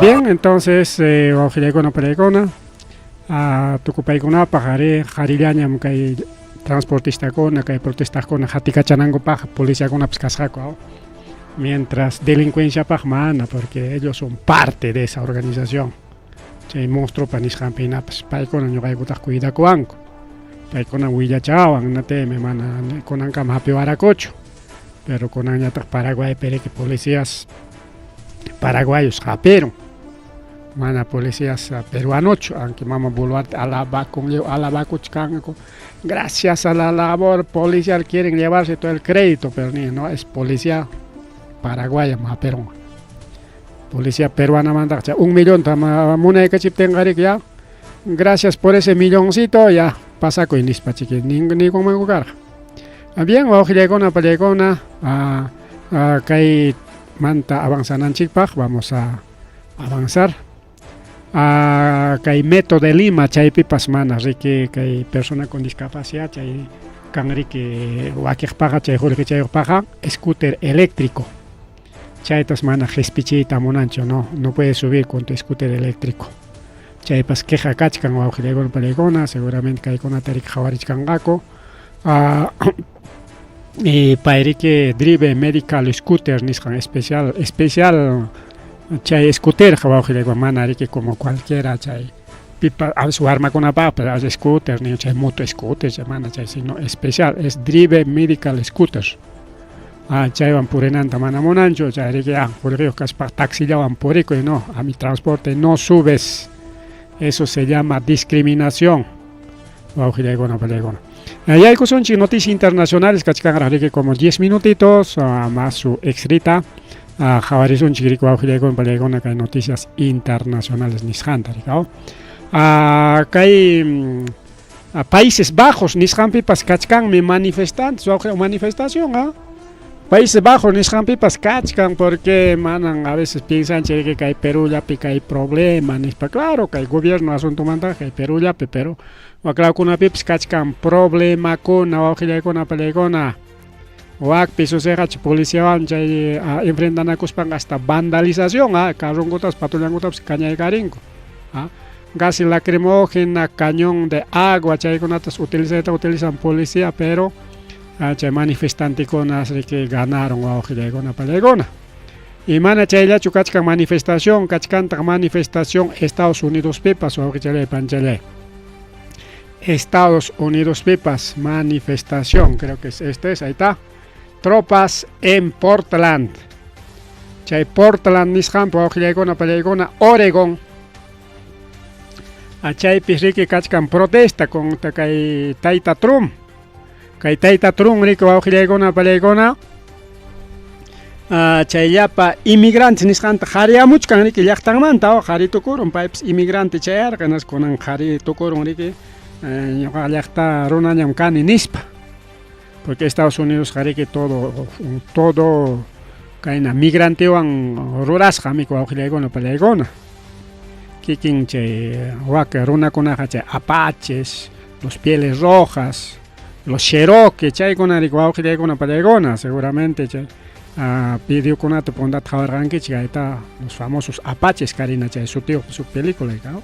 Bien, entonces, wawqillaykuna panaykuna, tukupaykunapaq ari qharillañam kay transportistakuna kay protestaqkuna hatikachanankupaq policiakunapas kasqaku, mientras delincuenciapaq mana, porque ellos son parte de esa organización. Chay monstruopa nisqanpi hinapas paykuna ñuqaykutaq cuidakuwanku. Paykuna willachawan natemi mana kunankama hapiwarakuchu. Pero kunanñataq Paraguaypi riki policías paraguayos hapirun. Mana policías peruanochu, aunque mama Boluarte alabakun, alabakuchkanku. Gracias a la labor policial quieren llevarse todo el crédito, pero ni, no, es policía paraguaya hapirun. Policía peruana manda, 1 millón munaykachiptinqa riki ya. Gracias por ese milloncito, ya pasakuy nispa chiki, ningunmanku karqa. Bien, wawqillaykuna pallaykuna, kay manta avanzananchikpaq, vamos a avanzar. Kay Metro de Lima chaypipas mana riki kay persona con discapacidad chay kan riki wakiqpaqa chay qullqichayuqpaqa scooter eléctrico. Chaytas mana qispichiyta munanchu, no, no puede subir con tu scooter eléctrico. Chaypas queja kachkan wawqillaykuna panaykuna, seguramente kaykunata riki qhawarichkanqaku. Y payriki Drive Medical Scooter nisqan especial chay scooter wawqillaykuna mana riki como cualquiera chay pipa a veces warmakunapaq pero a scooter ni chay moto scooter chay mana chay sino especial es Drive Medical Scooter. Chaywan purinanta mana munanchu chay riki qullqiyuq kaspa taxillawan purikuy, no, a mi transporte no subes. Eso se llama discriminación. Wawqillaykuna panaykuna. Yaykusunchik noticias internacionales kachkanraq riki como 10 minutitos más su extrita. Qhawarisunchik riki wawqillaykuna panaykuna kay noticias internacionales nisqanta riki. Kay Países Bajos nisqanpipas kachkanmi manifestantes, manifestación, Países Bajos nisqanpipas kachkan porque manan a veces piensanchik que kay Perú llapi kay problema nispa, claro kay gobierno asuntomanta kay Perú llapi, pero waklawkunapipas kachkan problemakuna wawqillaykuna panaykuna. Wakpi sucedaqachi policiawan chay enfrentanakuspan hasta vandalización, carronkutapas patrullankutapas kañaykarinku. Gas lacrimógena, cañón de agua, chaykunatas utilizan policía, pero chay manifestantekuna riki ganaron wawqillaykuna panaykuna. Y mana chayllachu kachkan manifestación, kachkantaq manifestación Estados Unidos pipas wawqichalay panchalay. Estados Unidos pipas manifestación, creo que es este, es, ahí está. Tropas en Portland. Chay Portland nisqanpi wawqillaykuna panaykuna, Oregon. Chaypi riki kachkan protesta con kay Tayta Trump. Kay Tayta Trump riki wawqillaykuna panaykuna. Chayllapa inmigrantes nisqanta qhariyamuchkan riki llaqtanmanta, qhari tukurun, paypas inmigrante chayarqa, nas kunan qhari tukurun riki, ñuqa llaqta runañam kani nispa. Porque Estados Unidos riki todo kayna migrantewan rurasqa amigo wawqillaykuna panaykuna. Kikin chay wak runakunaqa chay apaches, los pieles rojas, los cherokee, chaykuna riki wawqillaykuna panaykuna, seguramente chay Videokunata puntata qhawarqankichik, ahí los famosos apaches, Karina, chay sutiyuq su película, ¿no?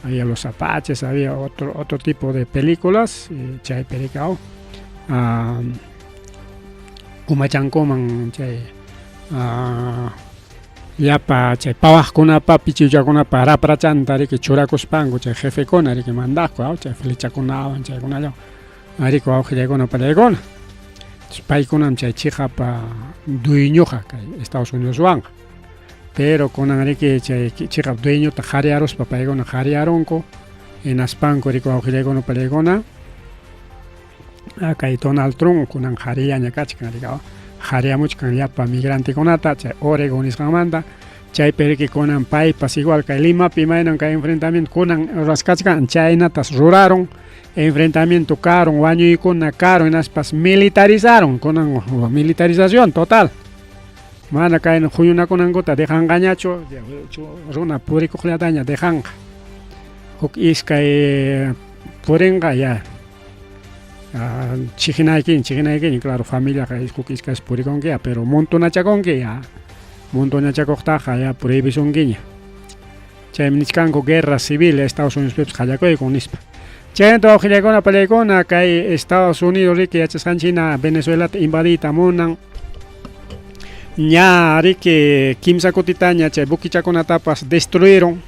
Había los apaches, había otro, otro tipo de películas, chaypi rikaw umachankuman chay llapa chay pawaqkunapa pichiuchakunapa raprachanta riki churakuspanku chay jefekuna riki mandaqku chay flechakunawan chaykunallawan riki wawqillaykuna pallaykuna. Paykunam chay chiqapa dueñoqa kay Estados Unidoswanqa. Pero kunan riki chay chiqap dueñota qhariyaruspa paykuna qhariyarunku hinaspanku riki wawqillaykuna pallaykuna kay Donald Trump kunan qharillaña kachkan riki qhariyamuchkan llapa migrantekunata chay Oregon nisqanmanta. Chaypi riki kunan paypas igual kay Limapi imaynan kay enfrentamiento kunan ruraskachkan chaynatas rurarun enfrentamiento karun wañuykuna karun hinaspas militarizaron kunan militarización total. Mana kayna huñunakunankuta dejanqañachu runa purikuqllataña dejanqa huk iskay purinqa ya chiqinaykiña chiqinaykiña claro familiaqa huk iskaysi purikunkiya pero montonachakunki ya montonachakuqtaqa ya prohibisunkiña. Chaymi nichkanku guerra civil Estados Unidospipas qallakuyku nispa. Chaynata wawqillaykuna pallaykuna kay Estados Unidos riki yachasqanchik hina Venezuelata invadiyta munan. Ña riki kimsa kutitaña chay buquichakunatapas destruyeron.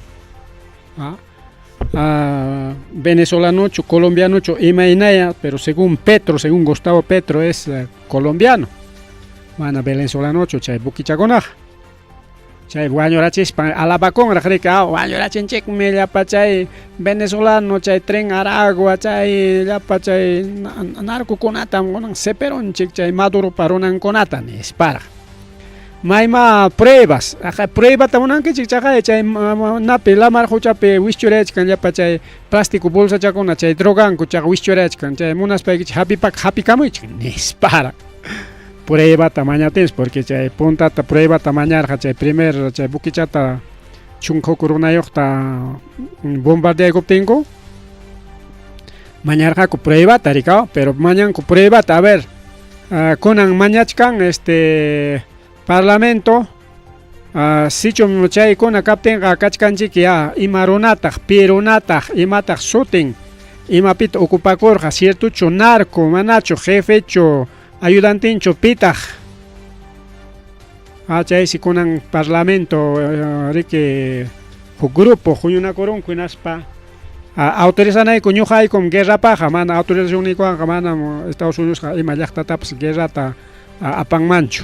Venezolanochu, colombianochu imaynaya, pero según Petro, según Gustavo Petro es colombiano. Mana venezolanochu chay buquichakunaqa. Chay wañurachispan alabakunraq riki, wañurachinchikmi llapa chay venezolano, chay Tren Aragua, chay llapa chay narcokunatam kunan seperonchik chay Maduropa runankunata nisparaq. Mayma pruebas, pruebata munankichik chaqay chay napi lamar quchapi wischurayachkan llapa chay plástico bolsachakuna chay droganku chaqa wischurayachkan chay munaspaykichik hapipak hapikamuychik nisparaq. Pruebata mañatinsi porque chay puntata pruebata mañarqa chay primer chay buquichata chunka huk runayuqta bombardeaykuptinku mañarqaku pruebata rikaw, pero mañanku pruebata, a ver, kunan mañachkan este parlamento sichum chaykuna kaptinqa kachkanchik ya ima runataq, pi runataq, imataq sutin, imapita ocupakurqa, ciertochu narco, manachu, jefechu, ayudantinchu, pitaq. Chaysi kunan parlamento riki huk grupo huñunakurunku hinaspa autorizanayku ñuqaykum guerrapaqa mana autorizacionniykuwanqa manam Estados Unidosqa ima llaqtatapas guerrata apanmanchu.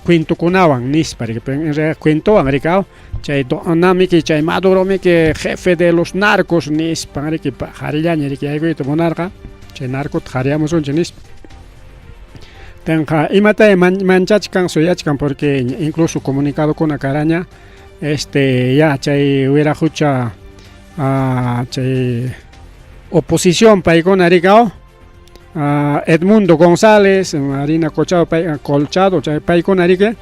Cuentokunawan nispa riki, pero en realidad cuentowan rikaw chay namiki chay Maduro miki jefe de los narcos nispan riki qharillaña riki yaykuyta munarqa chay narcota qhariyamusunchik nispa. Tenqa imataya manchachkan suyachkan porque incluso comunicadokuna karaña este ya chay wiraqucha chay oposición paykuna rikaw Edmundo González, Marina Colchado, Colchado chay paykuna riki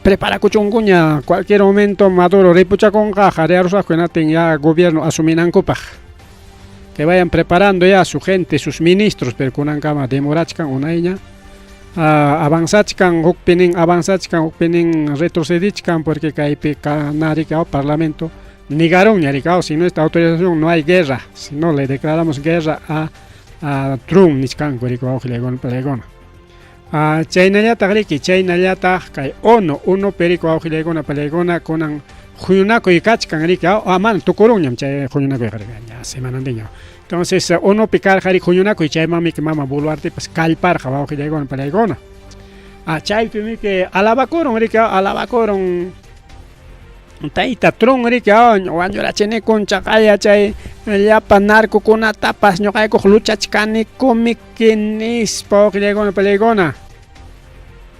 preparakuchunkuña cualquier momento Maduro ripuchakunqa qhariyarusaqku hinatin ya gobierno asuminankupaq. Que vayan preparando ya su gente, sus ministros, pero kunankama demorachkan unayña. Avanzachkan hukpinin avanzachkan hukpinin retrocedichkan porque kaypi narikaw parlamento negaron rikaw si no esta autorización no hay guerra, si no le declaramos guerra a Trump nichkanku rikaw wawqillaykuna pallaykuna. Chaynallataq riki chaynallataq kay ONU, ONUpi riki wawqillaykuna pallaykuna kunan huñunakuy kachkan riki, mana tukurunñam chay huñunakuyqa riki ña semanantinña. Entonces ONUpi karqa riki huñunakuy chaymanmi mama Boluartepas kallparqa wawqillaykuna pallaykuna. Chaypi miki alabakurun riki, alabakurun tayta Trump riki, wañurachinikun chaqaya chay llapa narcokunatapas ñuqaykuq luchachkaniku miki nispa wawqillaykuna pallaykuna.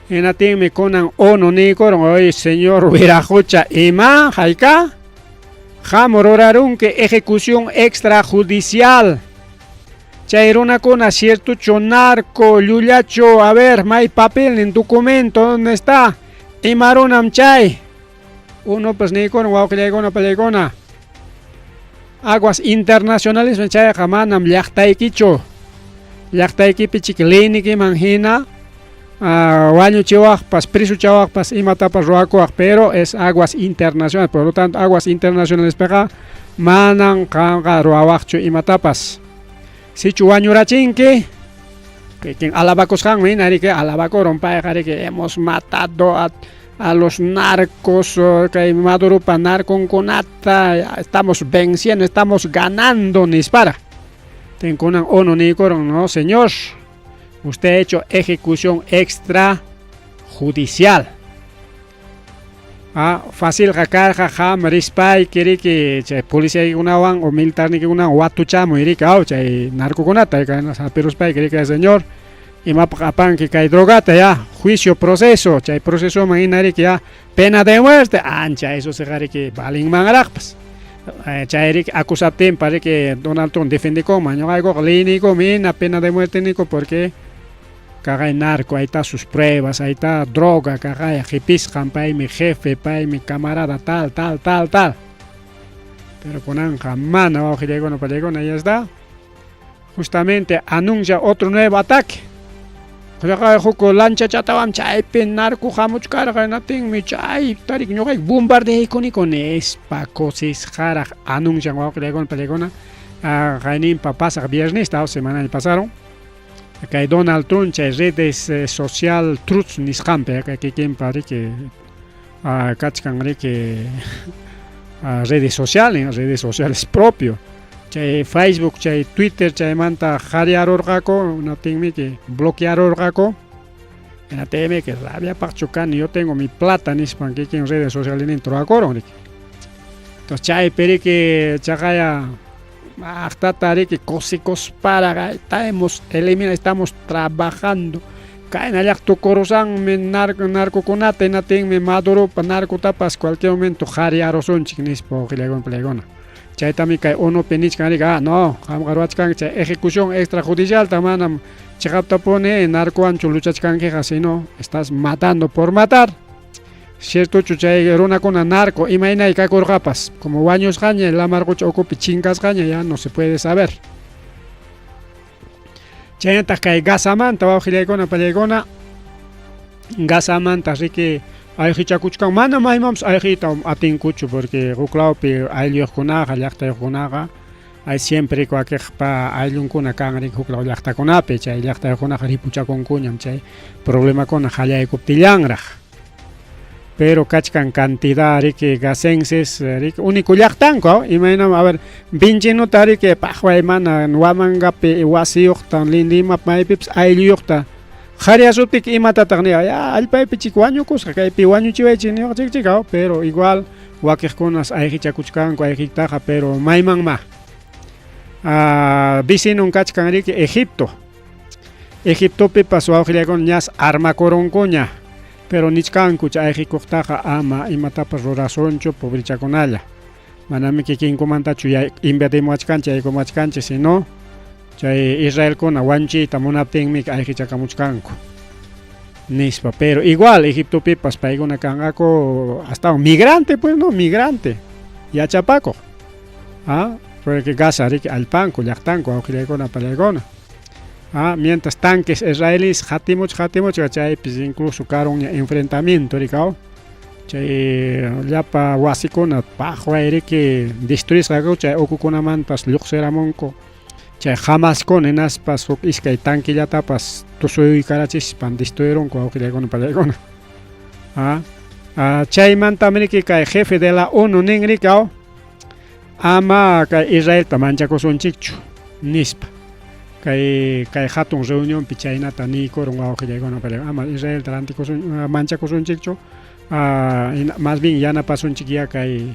Hinatinmi kunan ONU niykurun, oye señor Wiraqucha ima hayka qam rurarunki ejecución extrajudicial. Chay runakuna ciertochu narco, llullachu, a ver, may papelnin, documento, ¿dónde está? Ima runam chay. Uno pues niykurun wawqillaykuna pallaykuna. Aguas internacionales chayqa manam llaqtaykichu. Llaqtaykipi chik leynikiman hina Wañuchiwaqpas, prisuchawaqpas, imatapas ruwakuwaq, pero es aguas internacionales, por lo tanto aguas internacionalespiqa manan qamqa ruwawaqchu imatapas. Sichu wañurachinki, kikin alabakusqanmi hina riki alabakurun payqa riki hemos matado a, a los narcos, kay Maduropa narconkunata, estamos venciendo, estamos ganando nispara. Tinkunan ONU niykurun, no señor, usted ha hecho ejecución extrajudicial. Ah, facilqa karqa qam rispayki riki chay policiaykunawan o militarnikikunawan watuchamuy riki aw chay narcokunata hapiruspayki riki señor imapaq apanki kay drogata ya juicio proceso chay procesoman hina riki ya pena de muerte ancha eso siqa riki valinmanraqpas chay riki acusaptinpa riki Donald Trump defendekunman ñuqaykuqa leyniykum hina pena de muerte niku porque kaqay narco ahí está sus pruebas ahí está droga kaqay qipisqan paymi jefe paymi camarada tal tal tal tal pero kunanqa mana wawqillaykuna pallaykuna ya está justamente anuncia otro nuevo ataque Ñuqay huk lanchachatawan chaypi narco hamuchkarqa hinaptinmi chayta riki ñuqayku bombardeaykuniku nispa kusisqaraq anuncian wawqillaykuna pallaykuna qayninpa pasaq viernesta semanaña pasaron kay Donald Trump chay redes social Truth nisqanpi kay kikinpa riki kachkan riki redes sociales redes sociales propio chay Facebook chay Twitter chaymanta qariarurqaku hinaptinmi que bloquearurqaku hinaptinmi que rabiapaqchu kani yo tengo mi plata nispan kikin redes sociales ninta rurakurun riki entonces chaypi riki chaqaya aqtata riki kusikusparaq hemos eliminado estamos trabajando kaynallaq tukurusanmi narco narcokunata hinaptinmi Maduropa narcotapas cualquier momento qariarusunchik nispa wawqillaykuna pallaykuna chaytami kay ONUpi nichkan riki ah no qamqa ruwachkanki chay ejecución extrajudicialta manam chiqaptapuni narcowanchu luchachkankiqa sino estás matando por matar ciertochu chay runakuna narco imaynay kakurqapas como wañusqaña lamar qucha ukupi chinkasqaña ya no se puede saber chaynataq kay Gazamanta wawqillaykuna pallaykuna Gazamanta riki ayqichakuchkan mana maymanpas ayqiyta atinkuchu porque huk lawpi aylluyuqkunaqa llaqtayuqkunaqa hay siempre wakiqpa ayllunkuna kan riki huk law llaqtakunapi chay llaqtayuqkunaqa ripuchakunkuñam chay problemakuna qallaykuptillanraq pero kachkan cantidad riki gazenses riki único llaqtanku imaynam a ver vinchinuta riki paqway mana Huamangapi wasiyuqta Limap maypipas aylluyuqta qhariasuptiki imatataq niqa ya allpaypi chik wañukusqa kaypi wañuchiwaychik niwaqchik chik pero igual wakiqkunas ayqichakuchkanku ayqiytaqa pero maymanma vecinon kachkan riki Egipto Egiptopipas wawqillaykuna ñas armakurunkuña pero nichkanku chay ayqikuqtaqa ama imatapas rurasunchu pobrichakunalla manami kikinkumantachu invadimuwachkanchik yaykumuwachkanchik sino chay Israelkuna wanchiyta munaptinmi ayqichakamuchkanku nispa pero igual Egiptopipas paykuna kanqaku astawan migrante pues no migrante yachapakuq ah porque Gaza riki allpanku llaqtanku wawqillaykuna pallaykuna ah mientras tanques israelíes qatimuchka qatimuchka chaypis incluso karunña enfrentamiento rikaw chay llapa wasikuna paqway riki destruisqaku chay ukukunamantas lluqsiramunku chay Hamaskuna hinaspas huk iskay tanquillatapas tusuykarachispan destruirunku wawqillaykuna pallaykuna ah chaymantami riki kay jefe de la ONU nin riki aw ama kay Israelta manchakusunchikchu nispa kay kay hatun reunionpi chaynata niykurun wawqillaykuna pallaykuna ama Israelta rantikusun manchakusunchikchu más bien yanapasunchik ya kay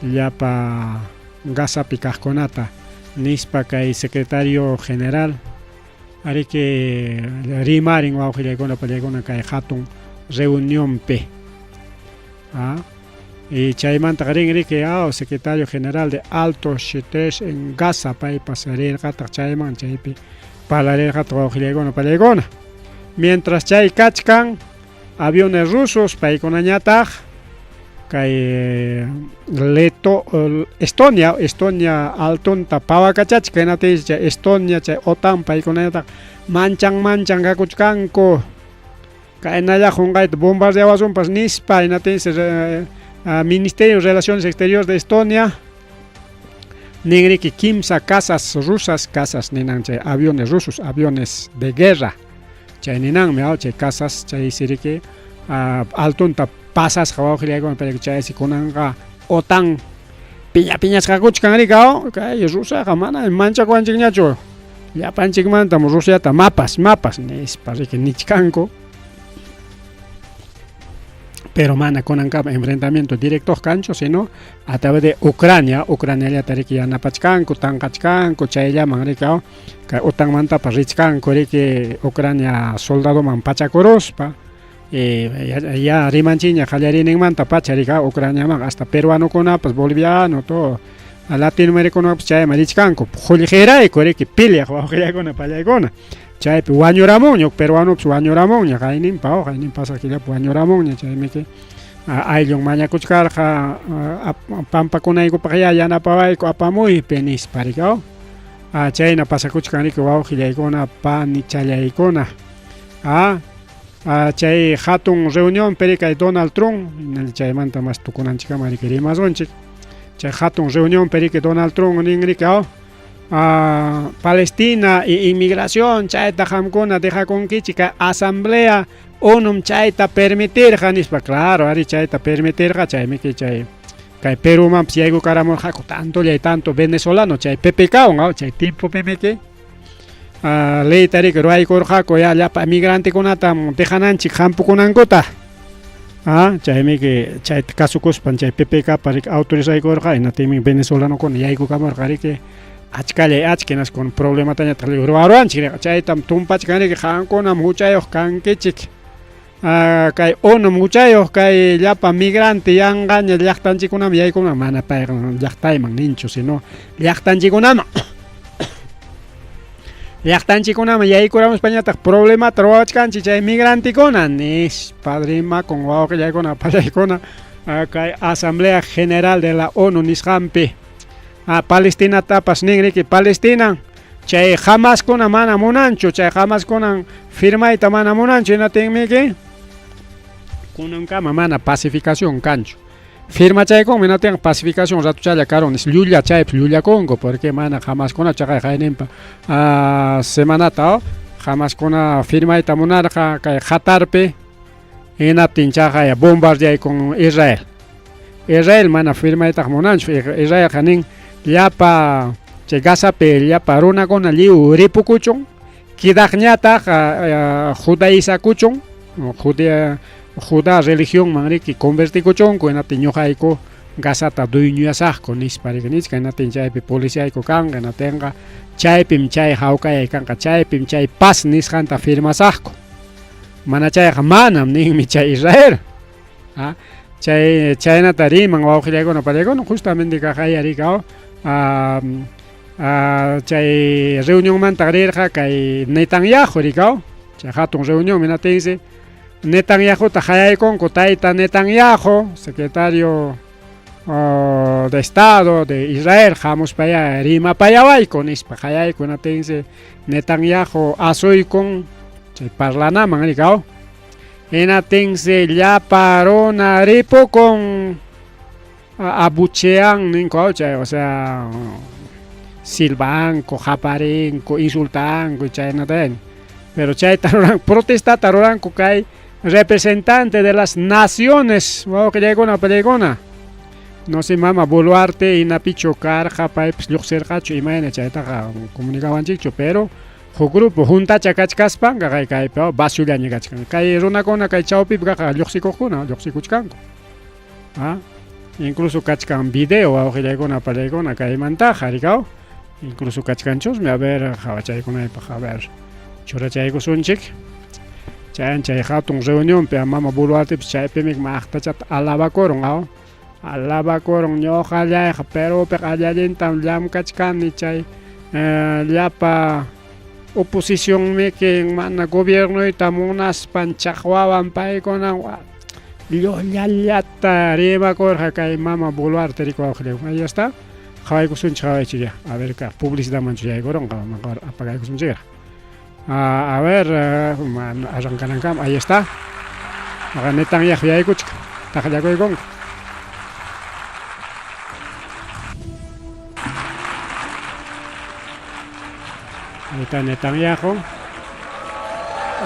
llapa Gazapi kaqkunata nispa kay secretario general ariki rimarin wawqillaykuna pallaykuna kay hatun reunionpi y chaymanta rin riki secretario general de Alto Shetesh en Gaza paypas rirqataq chayman chaypi parlarirqataq wawqillaykuna pallaykuna mientras chay kachkan aviones rusos paykunañataq kay Leto Estonia Estonia altonta pawakachachka hinaptinsi chay Estonia chay OTAN paykunañataq manchan manchan kakuchkanku. Kaynalla qunqayta bombardeawasunpas nispa, hinatinsi Ministerio de Relaciones Exteriores de Estonia ninriki kimsa casas rusas, casas ninan chay aviones rusos, aviones de guerra, chay ninanmi chay casas, chaysi riki altonta pasasqa wawqillaykuna, pero chaysi kunanqa OTAN piña piñasqakuchkan riki, kay Rusiaqa mana manchakuwanchikñachu, llapanchikmantam Rusiata mapas, mapas nispa riki nichkanku. Pero mana kunankama enfrentamiento directo kanchu, sino a través de Ucrania, Ucraniallata riki yanapachkanku, tanqachkanku, chayllaman riki, kay OTANmantapas richkanku riki Ucrania soldadoman pachakuruspa. Ya rimanchiña qallariyninmanta pacha riki Ucraniaman hasta peruanokunapas, boliviano, todo latinoamericanupas chayman richkanku, qullqirayku riki peleaq wawqillaykuna pallaykuna. Chaypi wañuramunña, peruanopas wañuramunña, qayninpa, qaynin pasaq killapi wañuramunña, chaymiki ayllun mañakuchkarqa pampakunaykupaq ya yanapawayku apamuypi nispa riki, chayna pasakuchkan riki wawqillaykuna panichallaykuna. Chay hatun reunión peri kay Donald Trump, chaymanta mas tukunanchikkama riki rimasunchik. Chay hatun reunión peri que Donald Trump nin riki, Palestina y inmigración chayta qamkuna dejakunkichik kay asamblea ONU chayta permitirqa nispa, claro, ari chayta permitirqa, chaymiki chay kay Perumanpas yaykukaramurqaku tantolla y tanto venezolano chay PPK-wan, chay tiempopimiki leyta riki ruwaykurqaku ya llapa migrantekunata dejananchik hampukunankuta. Chaymiki chayta kasukuspan chay PPK-pa riki autorizaykurqa, hinaptinmi venezolanokuna yaykukamurqa riki achkallay achka hinaspa con problematañataq ruwaruwanchik riki, chaytam tumpachkan riki qamkunam huchayuq kankichik. Kay ONU huchayuq kay llapa migrante yanqaña llaqtanchikkunaman yaykunan, mana payqa llaqtayman ninchu, sino llaqtanchikkunaman. Llaqtanchikkunaman yaykuramuspañataq problemata ruwachkanchik chay migrantekuna nispa rimakun wawqillaykuna pallaykuna kay Asamblea General de la ONU nisqanpi. Palestinatapas nin riki, Palestina chay Hamaskuna mana munanchu, chay Hamaskuna firmayta mana munanchu, hinatinmiki kunankama mana pacificación kanchu. Firmachaykunmi hinatinqa pacificación ratuchalla karun nis llulla chaypi llullakunku, porque mana Hamaskuna chaqay qayninpa semanata Hamaskuna firmayta munarqa kay Qatarpi, hinaptin chaqay bombardeaykun Israel. Israel mana firmaytaqa munanchu, Israelqa nin llapa chay Gazapi llapa runakuna lliw ripukuchun, kidaqñataq judaizakuchun, Judá religionman riki convertikuchunku, hinaptin ñuqayku Gazata dueñoyasaqku nispa riki nichkan, hinaptin chaypi policiayku kanqa, hinatinqa chaypim chay hawkayay kanqa, chaypim chay paz nisqanta firmasaqku. Mana chayqa manam ninmi chay Israel. Chay chaynata riman wawqillaykuna pallaykuna, justamente kaqaya rikaw chay reunionmanta rirqa kay Netanyahu rikaw, chay hatun reunión hinatinsi Netanyahuta qayaykunku, tayta Netanyahu, secretario de Estado de Israel, hamuspaya rimapayawayku nispa qayayku, hinatinsi Netanyahu asuykun chay parlanaman rikaw, hinatinsi llapa runa ripukun abuchean ninku, chay, o sea, silbanku, qaparinku, insultanku, chaynata. Pero chayta ruranku, protestata ruranku kay representante de las naciones, wawqillaykuna pallaykuna. No sé, mama Boluarte inapichu karqa, paypas lluqsirqachu, imayna chaytaqa comunicawanchikchu, pero huk grupo juntacha kachkaspan kay kaypi vaciollaña kachkan. Kay runakuna kay chawpipi kaqqa lluqsikuqkuna, lluqsikuchkanku. Incluso kachkan video wawqillaykuna pallaykuna kaymantaqa rikaw. Incluso kachkanchusmi, a ver, qhawachaykunaypaq, a ver, churachaykusunchik. Chayan chay hatun reunionpi mama Boluartepis chaypimi maqtachata alabakurun, alabakurun ñuqallayqa Perupiqa allintam llamkachkani chay llapa oposicionmiki mana gobiernoyta munaspan chaqwawan paykuna llullallata rimakurqa kay mama Boluarte rikuwawqillaykuna. Ahí está. Qhawaykusunchik, qhawaychik ya. A ver, ka publicidadmanchu yaykurunqa, apagaykusunchik. A ver, arrancanankama, ahí está. Netanyahu yaykuchkan, taqllakuykunku. Ahí está Netanyahu.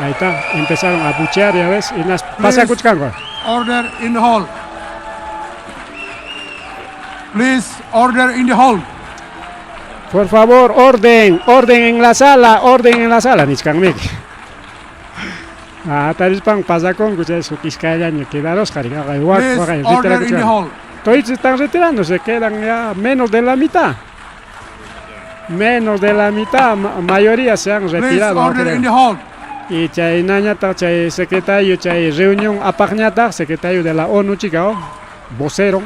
Ahí está, empezaron a abuchear, ya ves, y nas pasakuchkanku. Order in the hall. Please, order in the hall. Por favor, orden, orden en la sala, orden en la sala, nichkanmiki. Ah, tarispan pasakunku chay huk iskayllaña quedarosqa Please, order in the hall. Todos se están retirando, se quedan ya menos de la mitad. Menos de la mitad, mayoría se han retirado. Please, order in the hall. Y chay nañataq, chay secretario, chay reunión apaqñataq, secretario de la ONU, chica, oh, vocero.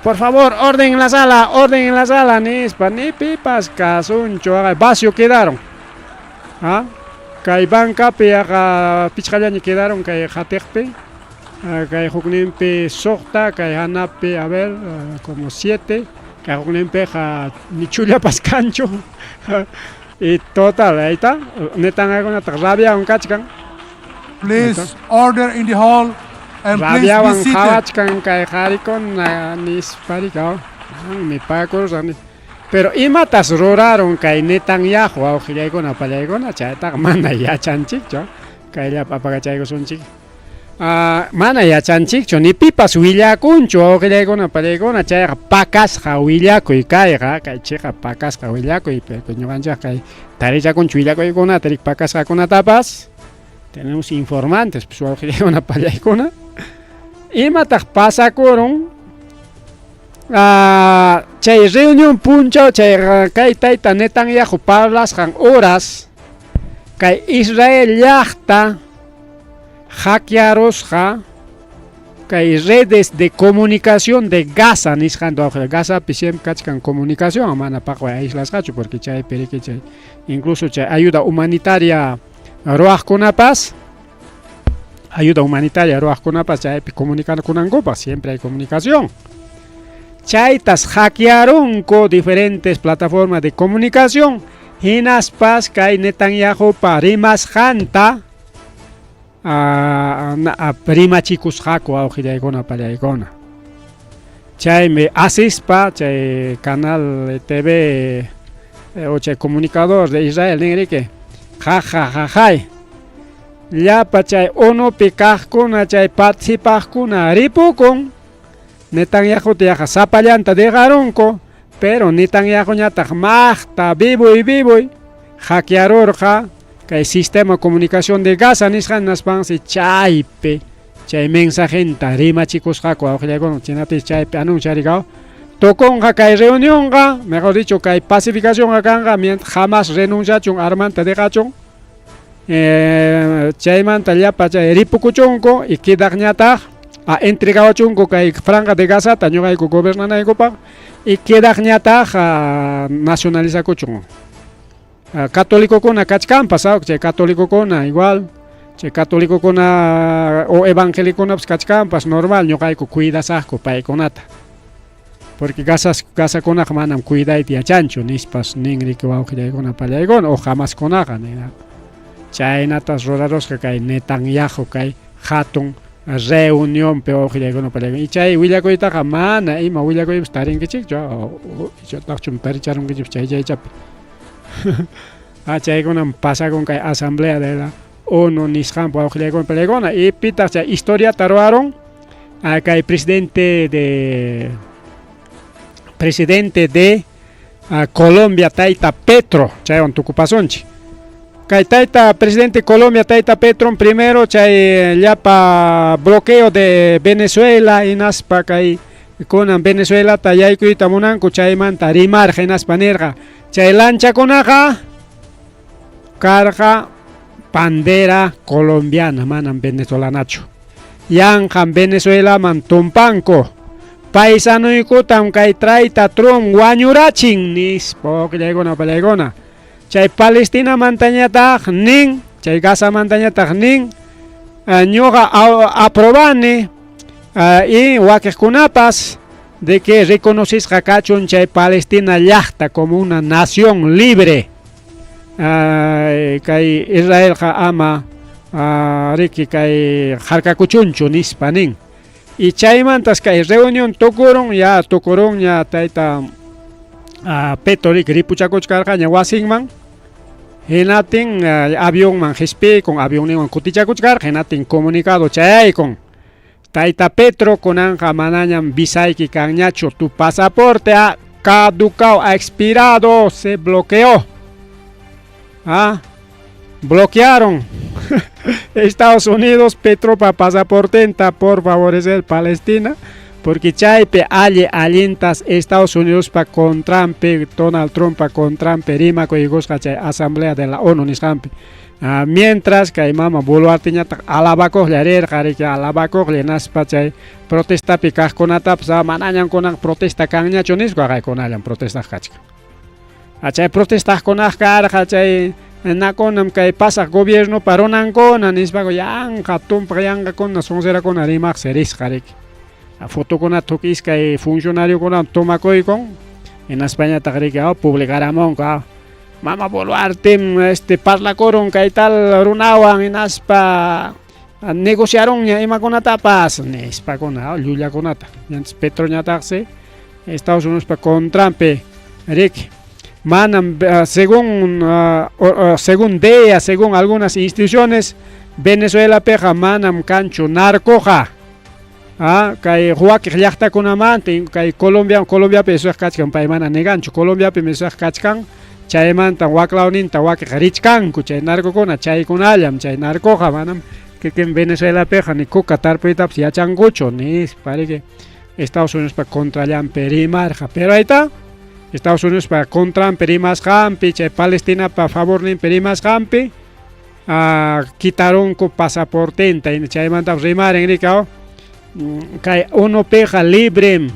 Por favor, orden en la sala, orden en la sala, nispa, ni pipas, kasunchu, vacío quedaron. ¿Ah? Kay bancapi yaqa pichqallaña quedaron kay qatiqpi, kay hukninpi suqta, kay hanapi, a ver, como 7, kay hukninpiqa ni chullapas kanchu. Y total, ahí está, Netanyahukunataq rabiawan kachkan. Please, order in the hall and please be Rabiawan seated. qhawachkan kay qarikuna nisparika, mi pakurusaq. Pero imatas ruraron kay Netanyahu wawqillaykuna pallaykuna, chaytaqa mana yachanchikchu, kayllapi apakachaykusunchik. Mana yachanchikchu, ni pipas willakunchu wawqillaykuna pallaykuna, chayqa pakasqa willakuy kayqa, kay chiqa pakasqa willakuy, pero ñuqanchik kay tarichakunchu willakuykunata, rik pakasqakunatapas. Tenemos informantes, pues wawqillaykuna pallaykuna. Imataq pasakurun? Chay reunión punchaw, chay kay tayta Netanyahu parlasqan horas, kay Israel llaqta hackearusqa kay redes de comunicación de Gaza nisqanta wawqi. Gazapi siempre kachkan comunicación, mana paqway aislasqachu, porque chaypi riki chay incluso chay ayuda humanitaria ruwaqkunapas, ayuda humanitaria ruwaqkunapas chaypi comunicakunankupaq, siempre hay comunicación. Chaytas hackearunku diferentes plataformas de comunicación, hinaspas kay Netanyahupa rimasqanta rimachikusqaku wawqillaykuna pallaykuna. Chaymi asispa chay canal TV o chay comunicador de Israel ninriki, ja ja ja jay, llapa chay ONUpi kaqkuna chay participaqkuna ripukun, Netanyahuta yaqa sapallanta dejarunku, pero Netanyahuñataq maqta vivoy vivoy hackearurqa kay sistema de comunicación de Gaza nisqan, naspansi chaypi chay mensajenta rimachikusqaku wawqillaykuna, chaynapi chaypi anunciarikaw tukunqa kay reunionqa, mejor dicho kay pacificacionqa kanqa mientras jamás renunciachun armanta dejachun, chaymanta llapa chay ripukuchunku y quedaqñataq a entregawachunku kay franja de Gazata ñuqayku gobernanaykupaq y quedaqñataq nacionalizakuchun. Católicokuna kachkanpas, chay católicokuna igual, chay católicokuna o evangélicokunapas kachkanpas normal ñuqayku cuidasaqku paykunata. Porque Gazakunaqa manam cuidayta yachanchu nispas ninriki wawqillaykuna pallaykuna o Hamaskunaqa nina. Chaynatas rurarusqa kay Netanyahu kay hatun reunionpi wawqillaykuna pallaykuna. Y chay willakuytaqa mana ima willakuypas tarinkichikchu, ichataqchum taricharunkichik chay chaychapi. Chaykunam pasakun kay asamblea de la ONU nisqanpi wawqillaykuna pallaykuna. Y pitaq chay historiata ruwarun, kay presidente de Colombia tayta Petro, chaywan tukupasunchik. Kay tayta presidente Colombia tayta Petro primero chay llapa bloqueo de Venezuela hinaspa kay kunan Venezuelata yaykuyta munanku chaymanta rimarqa hinaspa nirqa chay lanchakunaqa karqa bandera colombiana manam venezolanachu. Yanqan Venezuelaman tumpanku paisanuykutam kay trayta Trump wañurachin nispa wawqillaykuna pallaykuna. Chay Palestina mantañataq nin, chay Gaza mantañataq nin, ñuqa aprobani y wakiqkunapas de que reconocisqa kachun chay Palestina llaqta como una nación libre. Kay Israelqa ama riki kay harkakuchunchu nispa nin. Y chaymantas kay reunión tukurun, ya tukurunña tayta Petro riki ripuchakuchkarqaña wasinman. Hinatin avionman qispiykun, avionninwan kutichakuchkarqa, hinatin comunicado chayaykun. Tayta Petro kunanqa manañam visayki kanñachu, tu pasaporte ha caducado, ha expirado, se bloqueó. Ah, bloquearon. Estados Unidos Petropa pasaportenta por favorecer Palestina, porque chaypi alli allintas Estados Unidos pa contranpi, Donald Trump pa contranpi rimakuykusqa chay Asamblea de la ONU nisqanpi. Mientras kay mama Boluarteñataq alabakuqlla rirqa, riki alabakuqlla hinaspa chay protestapi kaqkunatapas manañam kunan protesta kanñachu nispa waqaykunallam protestaq kachkan. Chay protestaqkunaq karqa chay nakunam kay pasaq gobiernopa runankuna nispaku yanqa tumpaq yanqakuna soncerakuna rimaqsi risqa riki. Fotokunata huk iskay funcionariokuna tomakuykun hinaspañataq riki publicaramunku mama Boluartem este parlakurun kay tal runawan hinaspa negociarunña imakunatapas nispakuna llullakunata. Entonces Petroñataqsi Estados Unidos pa contranpi riki manam según según DEA, según algunas instituciones Venezuelapiqa manam kanchu narcoqa. Kay wakiq llaqtakunamanta kay Colombia, Colombiapi esuaq kachkan pay mana neganchu, Colombiapi esuaq kachkan chaymanta waklawninta wakiq richkanku chay narcokuna, chaykunallam chay narcoqa manam kikin Venezuelapiqa ni coca tarpuytapas yachankuchu nispa riki Estados Unidos pa contrallanpi rimarqa. Pero ahí está Estados Unidos pa contranpi rimasqanpi, chay Palestinapa favorninpi rimasqanpi quitarunku pasaportenta chaymantapas rimarin riki kay ONUpiqa librem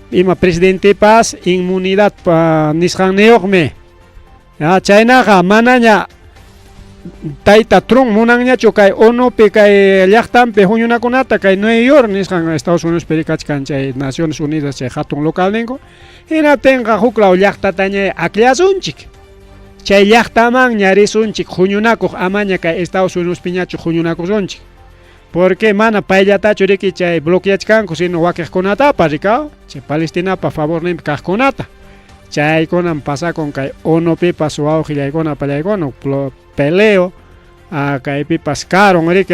ima presidentepas inmunidad nisqanniyuqmi. Chaynaqa manaña tayta Trump munanñachu kay ONUpi kay llaqtanpi huñunakunata kay Nueva York nisqan Estados Unidos pi kachkan chay Naciones Unidas chay hatun localninku hinaptinqa huklaw llaqtataña akllasunchik. Chay llaqtamanña risunchik huñunakuq amaña kay Estados Unidos piñachu huñunakusunchik. Porque mana payllatachu riki chay bloqueachkanku sino wakiqkunatapas rikaw chay Palestinapa favorninpi kaqkunata. Chaykunam pasakun kay ONUpipas wawqillaykuna pallaykuna peleo kaypipas karun riki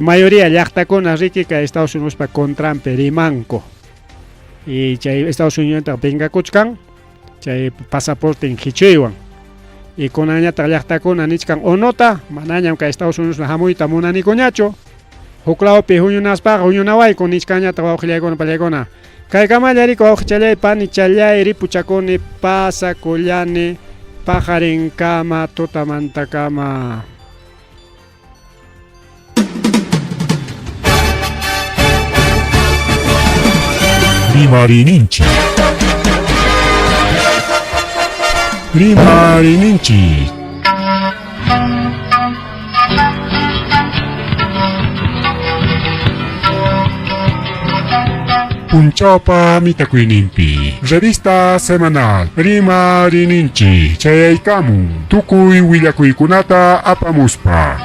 mayoría llaqtakuna riki kay Estados Unidos pa contranpi rimanku. Y chay Estados Unidos vengakuchkan chay pasaporten qichuywan. Y kunanñataq llaqtakuna nichkan ONUta manañam kay Estados Unidos hamuyta munanikuñachu. Huklawpi huñunaspaqa huñunawayku nichkanñataq wawqillaykuna pallaykuna. Kaykamalla riki wawqichallay panichallay ripuchakuni pasakullani paqarinkama tutamantakama. Rimarininchik. Rimarininchik. Punchawpa mitakuyninpi. Revista semanal Rimarininchik chayaykamun tukuy willakuykunata apamuspa.